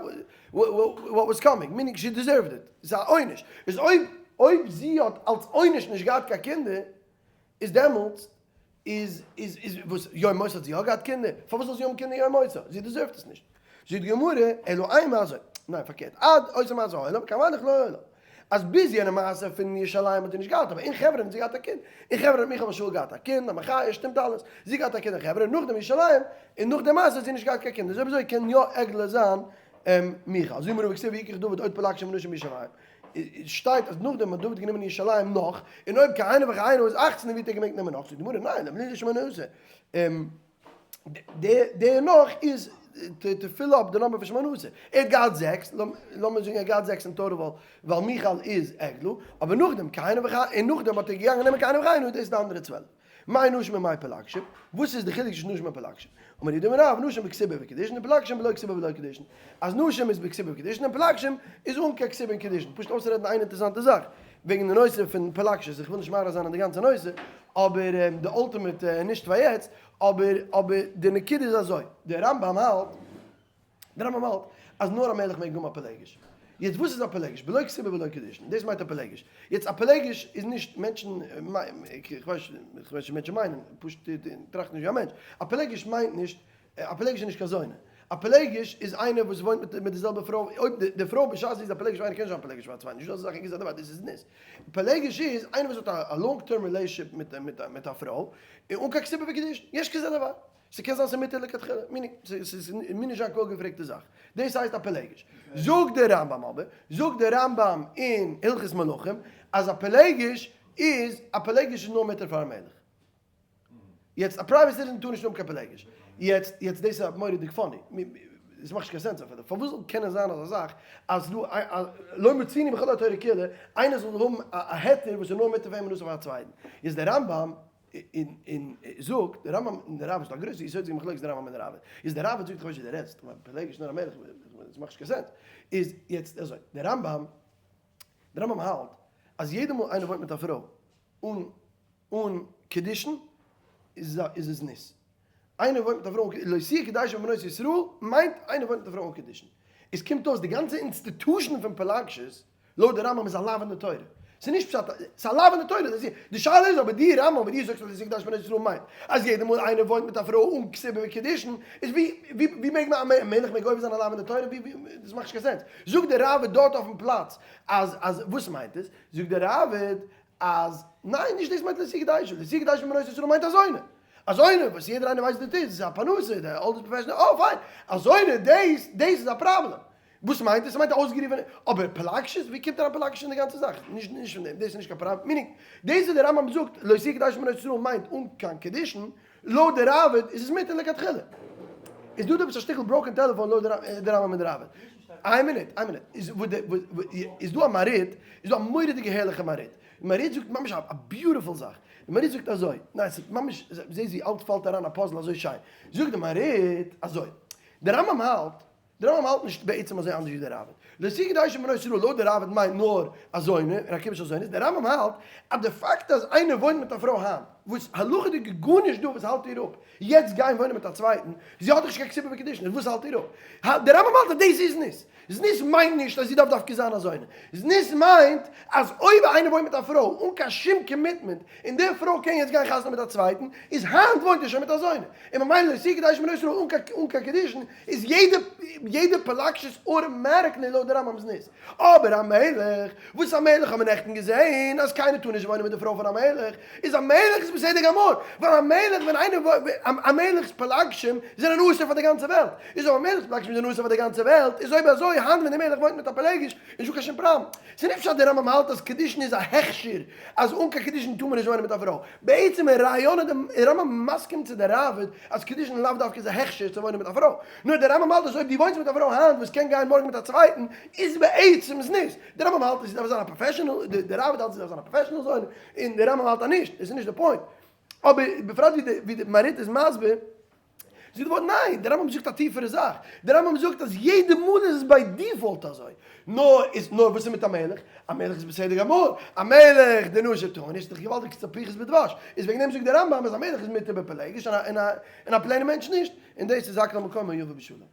what was coming meaning she deserved it. ס'איז א עונש. איז אויב אויב זי האט אלס עונש נישט געהאט קיין קינדער איז דעמאלטס איז איז איז וואס יום מותה האט זי יא געהאט קינדער? פארוואס זאל זי האבן קינדער יום מותה? זי deserve ט עס נישט. זאגט די גמרא, אלא אימא אזוי, ניין פארקערט, עד אותה מעשה היה לה, מכאן ואילך לא היה לה. אז ביז יענע מעשה פון ירושלים האט זי נישט געהאט, אבער אין חברון האט זי געהאט א קינד. אין חברון האט מיכל בת שאול געהאט א קינד, א מחיה, שטימט אלעס. זי האט געהאט א קינד אין חברון, נאכדעם ירושלים, און נאך די מעשה האט זי נישט געהאט קיין קינד. איז אויב אזוי קען יא עגלה זיין מיכל. זאגט די גמרא והכתיב ויקח דוד עוד פלגשים ונשים בירושלים. שטייט אז נאכדעם האט דוד גענומען ירושלים נאך, און אויב כהנה וכהנה איז אכצן ווי האט ער געמעגט נעמען נאך? זאגט די גמרא ניין, למנין שמונה עשר. דער נאך איז to fill up די number פון שמונה עשר. ער האט געהאט זעקס, לאמיר זאגן ער האט געהאט זעקס אין total ווייל מיכל איז עגלה, אבער נאכדעם כהנה וכהנה, און נאכדעם האט ער געגאנגען נעמען כהנה וכהנה, דאס איז די אנדערע 12. מאי נשים ומאי פלגשים? וואס איז די חילוק צווישן נשים און פלגשים? אמר רב יהודה אמר רב, נשים בכתובה וקידושין און פלגשים בלא כתובה ובלא קידושין. אז נשים איז בכתובה וקידושין און פלגשים איז אן קיין כתובה און קידושין. פשוט אויסרעדן איין אינטערעסאנטע זאך וועגן די נושא פון פלגשות, איך וויל נישט מאריך זיין אין די גאנצע נושא, אבער די ultimate נישט פאר יעצט, אבער אבער די נקודה איז אזוי, די רמב"ם האלט, דער רמב"ם האלט אז נאר א מלך מעג האבן א פילגש. יעצט וואס איז א פילגש? בלא כתובה ובלא קידושין. דאס מיינט א פילגש. יעצט א פילגש איז נישט מענטשן, איך ווייס נישט מענטשן מיינען, פשוט טראכט נישט ווי א מענטש. א פילגש מיינט נישט, א פילגש איז נישט קיין זונה. א פילגש איז איינער וואס וואוינט מיט די זעלבע פרוי, אויב די פרוי בשעת זי איז א פילגש פאר איינער קען נישט זיין פילגש פאר א צווייטן, נישטא אזא זאך אין גזע דבר, דאס איז זנות. פילגש איז איינער וואס האט א long term relationship מיט א פרוי, און אן קיין כתובה וקידושין. יש כזה דבר. ס'קען זיין ס'איז מותר לכתחילה, meaning, ס'איז מיר נישט זיין קיין אפגעפרעגטע זאך. דאס הייסט א פילגש. זאגט דער רמב ם אבער, זאגט דער רמב ם אין הלכות מלכים, אז א פילגש איז, א פילגש איז נאר מותר פאר א מלך. יעצט א private citizen טאר נישט האבן קיין פילגש. יעצט, יעצט דאס איז א מורא'דיג funny. עס מאכט נישט קיין sense אפילו. פארוואס זאל קענען זיין אזא זאך אז דא לא מצינו בכל התורה כולה, איינער זאל האבן א היתר וואס איז נאר מותר פאר אים און אסור פאר א צווייטן. יעצט דער רמב ם און זאגט דער רמב ם און דער ראב"ד איז דא א גרויסע יסודות'דיגע מחלוקת דער רמב ם און דער ראב"ד. איז דער ראב"ד זאגט איך ווייס נישט ווי דו רעדסט, כ'מיין פילגש נאר א מלך, עס מאכט נישט קיין sense. איז יעצט אזוי, דער רמב ם, דער רמב ם האלט אז יעדע מאל איינער וואוינט מיט א פרוי אן אן קידושין איז איז עס זנות. איינער וואוינט מיט א פרוי אן לא תהיה קדשה מבנות ישראל מיינט איינער וואוינט מיט א פרוי אן קידושין. עס קומט אויס די גאנצע institution פון פילגשות לויט די רמב ם איז א לאו אין די תורה. ס'איז נישט פשט אז ס'איז א לאו אין די תורה. דאס איז די שאלה איז אבער די רמב ם ווען דו זאגסט אז לא תהיה קדשה מבנות ישראל מיינט אז יעדע מאל איינער וואוינט מיט א פרוי אן כתובה וקידושין איז ווי ווי ווי מעג מען א מלך מעג עובר זיין א לאו אין די תורה ווי ווי דאס מאכט נישט קיין sense. זאגט די ראב"ד דארט אויפן פלאץ אז אז וואס מיינט עס? זאגט די ראב"ד אז ניין נישט דאס מיינט לא תהיה קדשה, לא תהיה קדשה מבנות ישראל מיינט אזוינע, אזוינע וואס יעדער איינער ווייסט וואס דאס איז, עס איז א פרנסה, די oldest profession, אה פיין, אזוינע דאס דאס איז א פראבלעם, וואס מיינט עס? ס'מיינט א אויסגערופענע, אבער פילגשות? ווי קומט אריין פילגשות אין די גאנצע זאך? נישט נישט פון דעם, דאס איז נישט קיין פראבלעם, meaning דאס וואס דער רמב ם זאגט לא תהיה קדשה מבנות ישראל מיינט אן קיין קידושין, לויט די ראב"ד איז עס מותר לכתחילה. איז דא דא עפעס א שטיקל broken telephone לויט די רמב ם און די ראב"ד? איין מינוט, איין מינוט, איז וואס די, איז דא א מהרי"ט, איז דא א מורא'דיגע הערליכע מהרי"ט, די מהרי"ט זאגט ממש א beautiful זאך, די מהרי"ט זאגט אזוי, ניין ס'איז ממש, זעהסט ווי אלץ פאלט אריין א puzzle אזוי שיין, זאגט די מהרי"ט אזוי, די רמב ם האלט דער רמב ם האלט נישט בעצם אזוי אנדערש ווי דער ראב"ד. לא תהיה קדשה מבנות ישראל לויט דער ראב"ד מיינט נאר א זונה און א כיבוש הזונות, דער רמב ם האלט אז די פאקט אז איינער וואוינט מיט א פרוי היינט וואס הלכה'דיג איז גארנישט דא וואס האלט איר אפ יעצט גיין וואוינען מיט א צווייטן, זי האט דאך נישט קיין כתובה וקידושין איז וואס האלט איר אפ? דער רמב ם האלט אז דאס איז זנות. זנות מיינט נישט אז זי דארף דווקא זיין א זונה. זנות מיינט אז אויב איינער וואוינט מיט א פרוי אן קיין שום commitment און די פרוי קען יעצט גיין חתונה מיט א צווייטן, איז היינט וואוינט ער שוין מיט א זונה, און ממילא לא תהיה קדשה מבנות ישראל אן קיין קידושין, איז יעדע יעדע פילגשות automatically לויט די רמב ם'ס זנות. אבער א מלך, וואס א מלך האט מען נעכטן געזעהן אז קיינער טאר נישט וואוינען מיט די פרוי פון א מלך, איז א מלך איז בסדר גמור, ווייל א מלך ווען איינער א מלך'ס פילגשים זענען אסור פאר די גאנצע וועלט, איז אויב א מלך'ס פילגשים זענען אסור פאר די גאנצע וועלט, איז אויב אזוי היינט ווען די מלך וואוינט מיט א פילגש איז נישטא קיין שום פראבלעם. ס'איז נישט פשט די רמב ם האלט אז קידושין איז א הכשר אז אן קיין קידושין טאר מען נישט וואוינען מיט א פרוי. בעצם אין רעיון איז די רמב ם מסכים צו די ראב"ד אז קידושין לאו דווקא איז א הכשר צו וואוינען מיט א פרוי. נאר די רמב ם האלט אז אויב דו וואוינסט מיט א פרוי היינט וואס קען גיין מארגן מיט א צווייטן איז בעצם זנות. די רמב ם האלט אז זי דארף זיין א professional, די ראב"ד האלט זי דארף זיין א professional זונה, און די רמב ם האלט אז נישט. דאס איז נישט די point. אבער בפרט ווי די מהרי"ט איז מסביר. זאגט די ווארט ניין, דער רמב ם זאגט א טיפערע זאך, דער רמב ם זאגט אז יעדע מאל איז עס by default אזוי, נאר איז נאר וואס איז מיט א מלך? א מלך איז בסדר גמור, א מלך די נשים טאר נישט, איז דאך געוואלדיג תהפוכות בדבש, איז וועגן דעם זאגט דער רמב ם אז א מלך איז מותר בפילגש און א plain ע מענטש נישט, און דאס איז הכל על מקומו יבא בשלום.